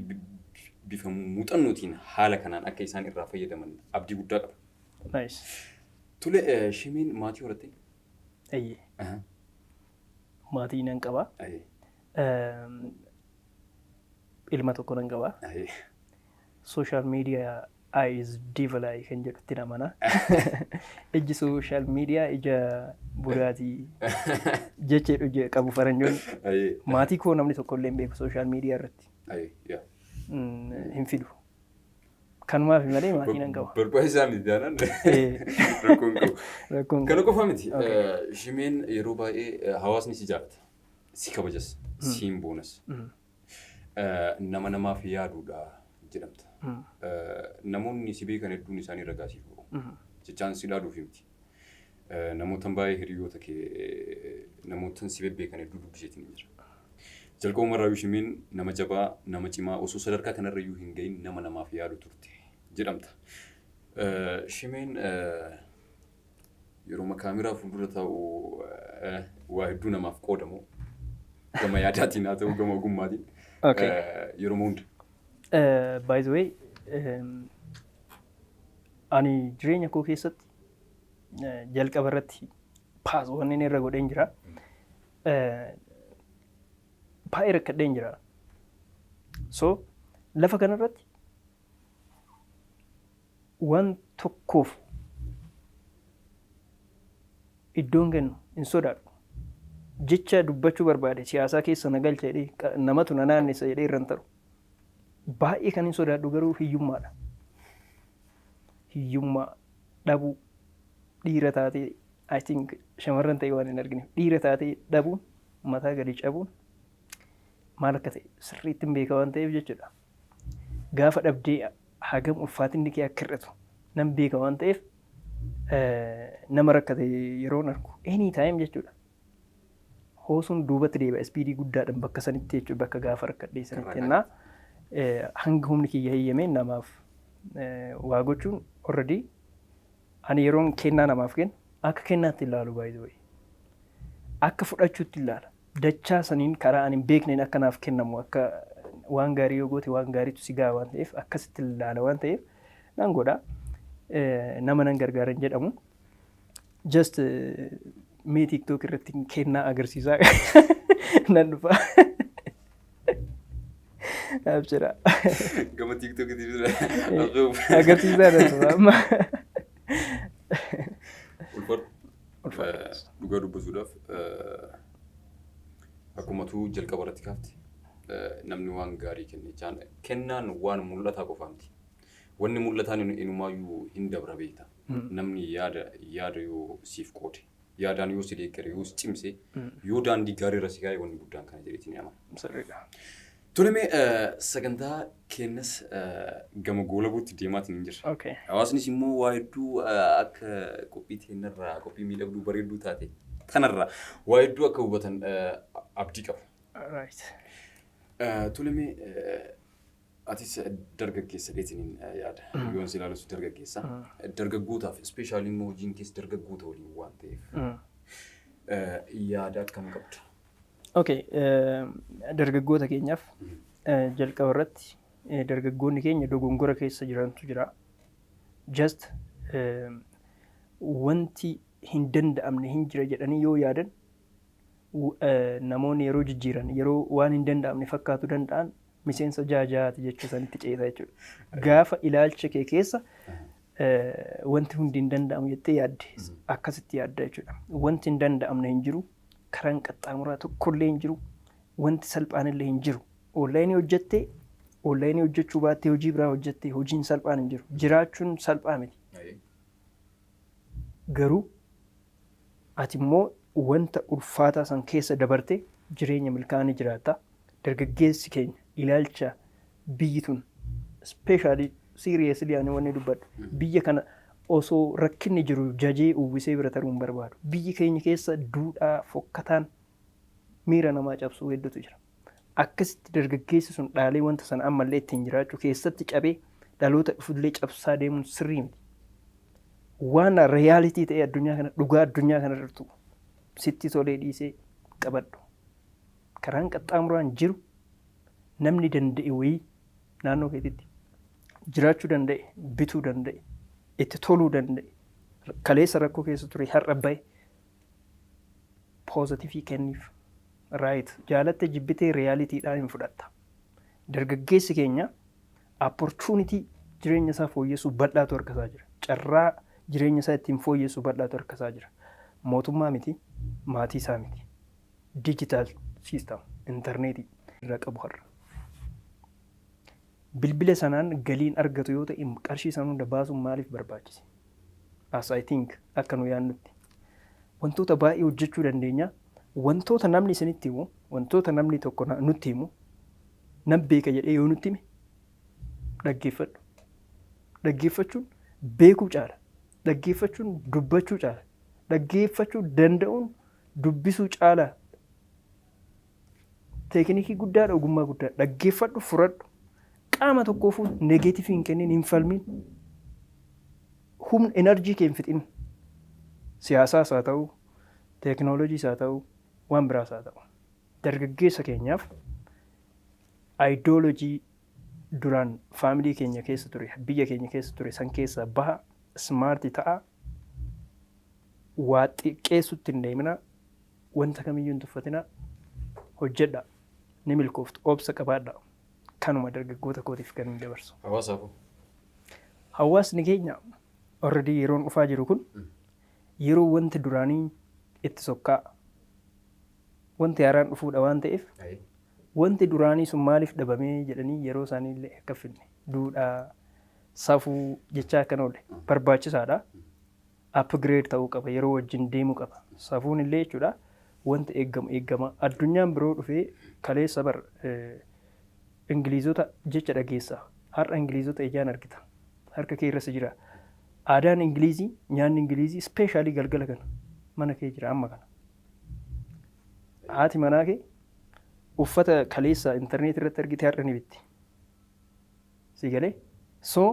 bifa muuxannootiin haala kanaan akka isaan irraa fayyadaman abdii guddaa qaba. Nice. Tole, Shimeen maatii horatte? Eeyyee. Maatii nan qaba. Ilma tokko nan qaba. Social media eye is devil eye kan jedhutti amana. Ijji social media ija budaatii jecha qabu faranjoonni. Maatii koo namni tokko illee hin beeku social media irratti. Hin fidu. Kanumaaf malee maatii nan qaba. Barbaachisaa miti taanaan rakkoon qabu. Rakkoon Kana qofa miti. Shimeen yeroo baay'ee hawaasni si jaalata. Si kabajas. Siin boonas. Nama namaaf yaaduudha jedhamta. Namoonni si beekan hedduun isaanii ragaa siif ba'u. Jechaan si ilaaluuf miti. Namootan baay'ee hiriyoota kee, namootan si bebbeekan hedduu dubbiseetiin jira. Jalqabuma irraa Shimeen nama jabaa, nama cimaa, osoo sadarkaa kanarra iyyuu hin gahin nama namaaf yaadu turte jedhamta. Shimeen yeroo kaameraa fuuldura taa'u waa hedduu namaaf qoodamu, gama yaadaatiin haa ta'u, gama ogummaatiin yeroo hunda. By the way, ani jireenya koo keessatti jalqaba irratti paas wanni inni irra godheen jira. Baay'ee rakkadheen jira. So lafa kanarratti waan tokkoof iddoon kennu hin sodaadhu. Jecha dubbachuu barbaade siyaasaa keessa na galcha jedhee, namatu na naannessa jedhee irra hin taru. Baay'ee kan hin sodaadhu garuu hiyyummaadha. Hiyyummaa dhabuu, dhiira taatee, I think shamarran ta'e waan hin argine, dhiira taatee dhabuun, mataa gadi cabuun maal akka ta'e sirriitti hin beeka waan ta'eef jechuudha. Gaafa dhabdee hagam ulfaatinni kee akka hir'atu nan beeka waan ta'eef, nama rakkate yeroon argu any time jechuudha. Hoosuun duubatti deebi'a speedii guddaadhaan bakka sanitti jechuudha, bakka gaafa rakkadhee sanitti jennaa hanga humni kiyya heeyyamee namaaf waa gochuun. Already ani yeroon kennaa namaaf kennu akka kennaatti ilaalu, by the way. Akka fudhachuutti ilaala. Dachaa saniin karaa ani hin beekneen akka naaf kennamu, akka waan gaarii yoo goote waan gaariitu si ga'a waan ta'eef, akkasitti ilaala waan ta'eef nan godha. Nama nan gargaaran jedhamu. Just mee TikTok irratti kennaa agarsiisaa nan dhufa. Abshira. Gama TikTokitti Agarsiisaa nan dhufa amma. Ulfaadhu. Dhugaa dubbisuudhaaf, akkumatu jalqaba irratti kaafte, namni waan gaarii kenne jechaan kennaan waan mul'ataa qofaa miti. Wanni mul'ataan inumaayyuu hin dabra beekta. Namni yaada yoo siif qoode, yaadaan yoo si deeggare, yoo si cimse, yoo daandii gaarii irra si kaa'e, wanni guddaan kana jedheetiin amana. Sirriidha. Tole, mee sagantaa keenyas gama goolabuutti deemaatiin hin jirra. Hawaasnis immoo waa hedduu akka qophii teenyarraa, qophii miidhagduu bareedduu taate kanarraa waa hedduu akka hubatan abdii qaba. Tole, mee atis dargaggeessa dheetiniin yaada. Yoon si ilaalus dargaggeessa. Dargaggootaaf, especially immoo hojiin keessa dargaggoota waliin waan ta'eef, yaada akkam qabda? Okay. Dargaggoota keenyaaf jalqaba irratti dargaggoonni keenya dogongora keessa jirantu jira. Just wanti hin danda'amne hin jira jedhanii yoo yaadan, namoonni yeroo jijjiiran, yeroo waan hin danda'amne fakkaatu danda'an, miseensa jaha jechuu sanitti ceeta jechuudha. Gaafa ilaalcha kee keessa wanti hundi hin danda'amu jettee yaadde, akkasitti yaadda jechuudha. Wanti hin danda'amne hin jiru. Karaan qaxxaamuraa tokkollee hin jiru. Wanti salphaan illee hin jiru. Onlineii hojjettee, onlineii hojjechuu baattee, hojii biraa hojjettee, hojiin salphaan hin jiru. Jiraachuun salphaa miti. Garuu ati immoo wanta ulfaataa san keessa dabarte jireenya milkaa'aa jiraatta. Dargaggeessi keenya ilaalcha biyyi tun, especially, seriously, ani wanni dubbadhu, biyya kana osoo rakkinni jiru jajee uwwisee bira taruu hin barbaadu. Biyyi keenya keessa duudhaa fokkataan miira namaa cabsuu hedduutu jira. Akkasitti dargaggeessi sun dhaalee wanta sana ammallee ittiin jiraachuu keessatti cabee dhaloota dhufullee cabsaa deemuun sirrii miti. Waan reality ta'e addunyaa kana, dhugaa addunyaa kana irrattu Sitti tolee dhiisee qabadhu. Karaan qaxxaamuraan jiru, namni danda'e wayii naannoo keetitti jiraachuu danda'e, bituu danda'e, itti toluu danda'e, kaleessa rakkoo keessa ture har'a bahe, positive kenniif. Right, jaalatte jibbitee realitydhaan hin fudhatta. Dargaggeessi keenya opportunity jireenya isaa fooyyessuu bal'aatu harkasaa jira. Carraa jireenya isaa ittiin fooyyessu bal'aatu harkasaa jira. Mootummaa miti, maatii isaa miti. Digital system, intarneetii irra qabu har'a. Bilbila sanaan galiin argatu yoo ta'e, qarshii sana hunda baasuun maaliif barbaachise? As I think, akka nu yaadnutti. Wantoota baay'ee hojjechuu dandeenya. Wantoota namni isinitti himu, wantoota namni tokko nutti himu, nan beeka jedhee yoo nutti hime dhaggeeffadhu. Dhaggeeffachuun beekuu caala. Dhaggeeffachuun dubbachuu caala. Dhaggeeffachuu danda'uun dubbisuu caala. Teeknikii guddaadha, ogummaa guddaadha. Dhaggeeffadhu, fudhadhu. Qaama tokkoofuu negative hin kennin, hin falmin. Humna energy kee hin fixin. Siyaasaas haa ta'u, teeknooloojiis haa ta'u, waan biraas haa ta'u. Dargaggeessa keenyaaf ideology duraan family keenya keessa ture, biyya keenya keessa ture san keessaa baha, smart ta'a, waa xiqqeessutti hin deemina, wanta kamiyyuu hin tuffatina, hojjedha, ni milkooftu, obsa qabaadha. Kanuma dargaggoota kootiif kan hin dabarsu. Hawaasaaf. Hawaasni keenya already yeroon dhufaa jiru kun yeroo wanti duraanii itti sokkaa wanti haaraan dhufuudha waan ta'eef, wanti duraanii sun maaliif dhabamee jedhanii yeroo isaanii illee akka finne duudhaa safuu jechaa akkan oolle barbaachisaadha. Upgrade ta'uu qaba, yeroo wajjin deemuu qaba. Safuun illee jechuudha, wanta eeggamu eeggama. Addunyaan biroo dhufee kaleessa bar Ingiliizota jecha dhageessa. Har'a Ingiliizota ijaan argita. Harka kee irras jira. Aadaan Ingiliizii, nyaanni Ingiliizii, especially galgala kana mana kee jira amma kana. Haati manaa kee uffata kaleessa intarneet irratti argite har'a ni bitti. Si galee? So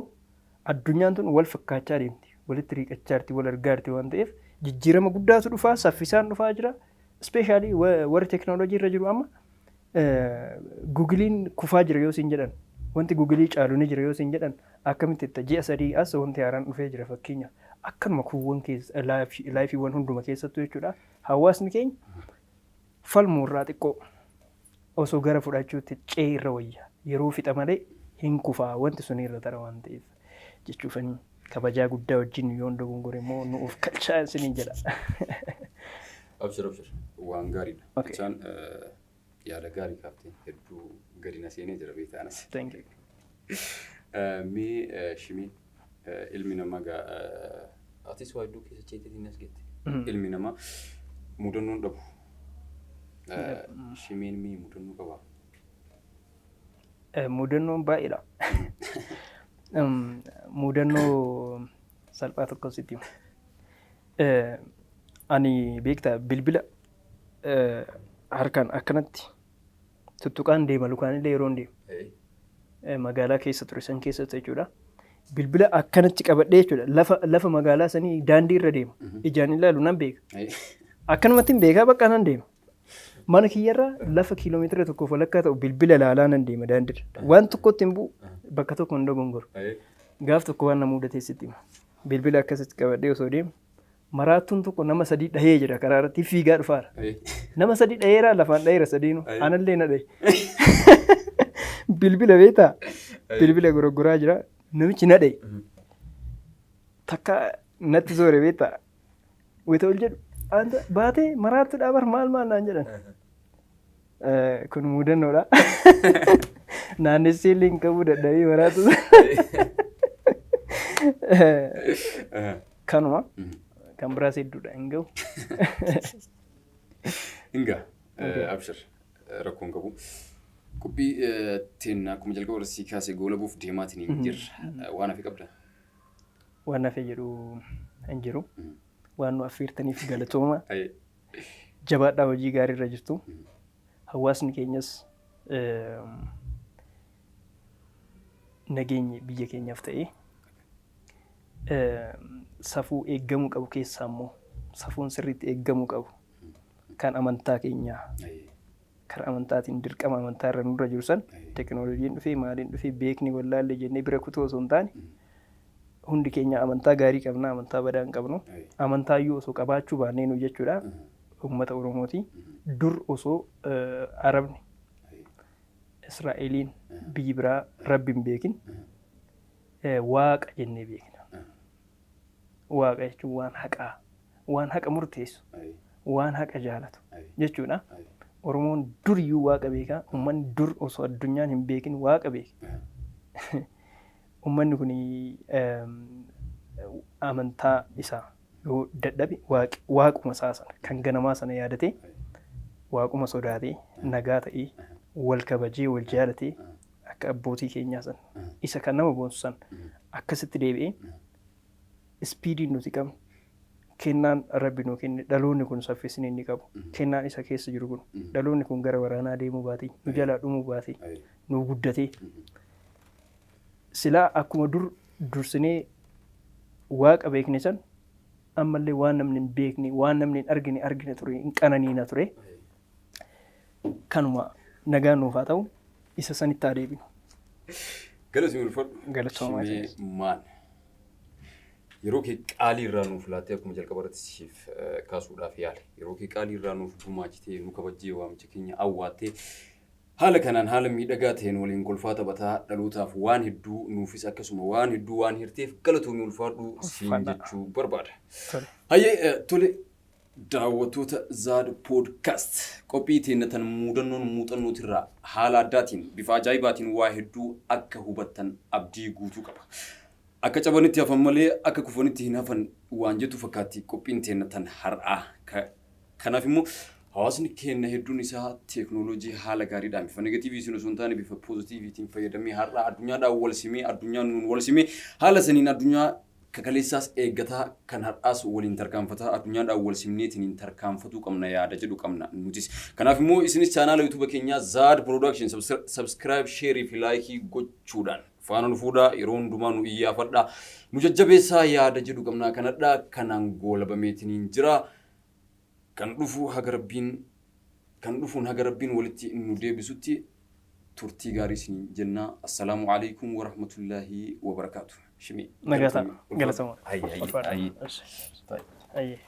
addunyaan tun wal fakkaachaa deemti. Walitti riiqachaa jirti, wal argaa jirti waan ta'eef jijjiirama guddaatu dhufaa, saffisaan dhufaa jira. Especially warri teeknooloojii irra jiru amma Googleiin kufaa jira yoo siin jedhan, wanti Google caalu ni jira yoo siin jedhan, akkamitti itti ji'a 3 as wanti haaraan dhufee jira fakkeenyaaf. Akkanuma kuuwwan keessa lifeiiwwan hunduma keessattuu jechuudha. Hawaasni keenya falmuu irraa xiqqoo osoo gara fudhachuutti cee irra wayya. Yeroo fixa malee hin kufaa wanti sun irra tara waan ta'eef jechuufanii kabajaa guddaa wajjin yoon dogongore immoo nu of kalchaa isiniin jedha. Abshir, abshir, waan gaariidha. Isaan yaada gaarii kaaftee hedduu gadi na seenee jira beektaa anas. Thank you. Mee Shimii, ilmi namaa gaa atis waa hedduu keessa ceeteetiin as geette. Ilmi namaa mudannoon dhabu. Shimeen mee mudannoo qabaa? Mudannoon baay'eedha. Mudannoo salphaa tokko sitti hima. Ani beektaa bilbila harkaan akkanatti tuttuqaan deema, lukaanillee yeroon deemu. Magaalaa keessa ture san keessatti jechuudha. Bilbila akkanatti qabadhee jechuudha. Lafa magaalaa sanii daandii irra deema. Ijaan ilaalu nan beeka. Akkanumatti hin beekaa, bakka nan deema. Mana kiyyarraa lafa kiiloomeetira tokkoof walakkaa ta'u bilbila ilaalaa nan deema daandiirra. Waan tokkotti hin bu'u, bakka tokko hin dogongoru. Gaaf tokko waan na mudatee sitti hima. Bilbila akkasitti qabadhee osoo deemu maraattuun tokko nama sadii dhahee jira, karaa irratti fiigaa dhufaara. Nama sadii dhaheera, lafaan dhaheera sadiinuu. Anallee na dhahe. Bilbila beektaa? Bilbila goroggoraa jira. Namichi na dhahe. Takka natti soore beektaa? Wayita ol jedhu, "Anta baatee maraattuudhaa bar, maal maal?" naan jedhan. Kun mudannoodha. Naannessee illee hin qabu, dadhabee maraatu. Kanuma. Kan biraas hedduudha, hin gahu. Hingaa, abshir, rakkoon qabu. Qophii teen akkuma jalqaba irratti sii kaasee goolabuuf deemaatiin hin jirra. Waan hafe qabda? Waan hafe jedhu hin jiru. Waan nu affeertaniif galatooma. Jabaadhaa, hojii gaarii irra jirtu. Hawaasni keenyas nageenyi biyya keenyaaf ta'ee, safuu eeggamuu qabu keessaa immoo safuun sirriitti eeggamuu qabu. Kan amantaa keenyaa karaa amantaatiin dirqama amantaa irra nurra jiru san teekinooloojiin dhufee, maaliin dhufee, beekni wallaalle jennee bira kutuu osoo hin taane, hundi keenya amantaa gaarii qabna, amantaa badaa hin qabnu. Amantaa iyyuu osoo qabaachuu baannee nu jechuudha uummata Oromooti. Dur osoo Arabni, Israa'eliin, biyyi biraa Rabbi hin beekin, Waaqa jennee beekna. Waaqa jechuun waan haqaa, waan haqa murteessu, waan haqa jaalatu jechuudha. Oromoon duriyyuu Waaqa beekaa. Uummanni dur osoo addunyaan hin beekin Waaqa beeka. Uummanni kun amantaa isaa yoo dadhabe, Waaquma isaa sana kan ganamaa sana yaadatee, Waaquma sodaatee, nagaa ta'ee, wal kabajee, wal jaalatee, akka abbootii keenyaa sana, isa kan nama boonsu sana akkasitti deebi'ee, speediin nuti qabnu, kennaan Rabbi nuu kenne, dhaloonni kun saffisni inni qabu, kennaan isa keessa jiru kun, dhaloonni kun gara waraanaa deemuu baatee, nu jalaa dhumuu baatee, nu guddatee, silaa akkuma dur dursinee Waaqa beekne san, ammallee waan namni hin beekne, waan namni hin argine argina ture, hin qananiina ture. Kanuma, nagaan nuuf haa ta'u, isa sanitti haa deebinu. Galatoomi, ulfadhu. Galatoomaa. Shimee maan. Yeroo kee qaalii irraa nuuf laattee, akkuma jalqaba irratti siif kaasuudhaaf yaale, yeroo kee qaalii irraa nuuf gumaachitee, nu kabajjee, waamicha keenya awwaattee, haala kanaan haala miidhagaa ta'een waliin kolfaa taphataa, dhalootaaf waan hedduu, nuufis akkasuma waan hedduu waan hirteef, galatoomii, ulfaadhu siin Ulfaadha. jechuu barbaada. Tole. Hayyee, tole, daawwattoota Zaad Podcast, qophii teennatan muudannoon muuxannootirraa haala addaatiin bifa ajaa'ibaatiin waa hedduu akka hubattan abdii guutuu qaba. Akka cabanitti hafan malee akka kufanitti hin hafan waan jettu fakkaatti qophiin teennatan har'aa. Kanaaf immoo hawaasni keenya hedduun isaa teeknooloojii haala gaariidhaan bifa negatiiviitiin osoo hin taane bifa poozitiiviitiin fayyadamee, har'aa addunyaadhaan wal simee, addunyaan nuun wal simee, haala saniin addunyaa kakaleessaas eeggataa kan har'aas waliin tarkaanfataa, addunyaadhaan wal simneetiin tarkaanfatuu qabna yaada jedhu qabna nutis. Kanaaf immoo isinis chaanaala YouTube keenyaa Zaad Production subscribe, share fi like gochuudhaan faana nu fuudhaa, yeroo hundumaa nu iyyaafadhaa, nu jajjabeessaa yaada jedhu qabna. Kanadhaa kanaan goolabameetiniin jira. Kan dhufu haga Rabbiin, kan dhufuun haga Rabbiin walitti nu deebisutti turtii gaarii isiniin jenna. Assalaamu alaikum warahmatullaahi wabarakaatu. Shimii. Nagaa ta'a. Galatooma. Hayyi hayyi Ulfaadha. hayyi. Hayyee.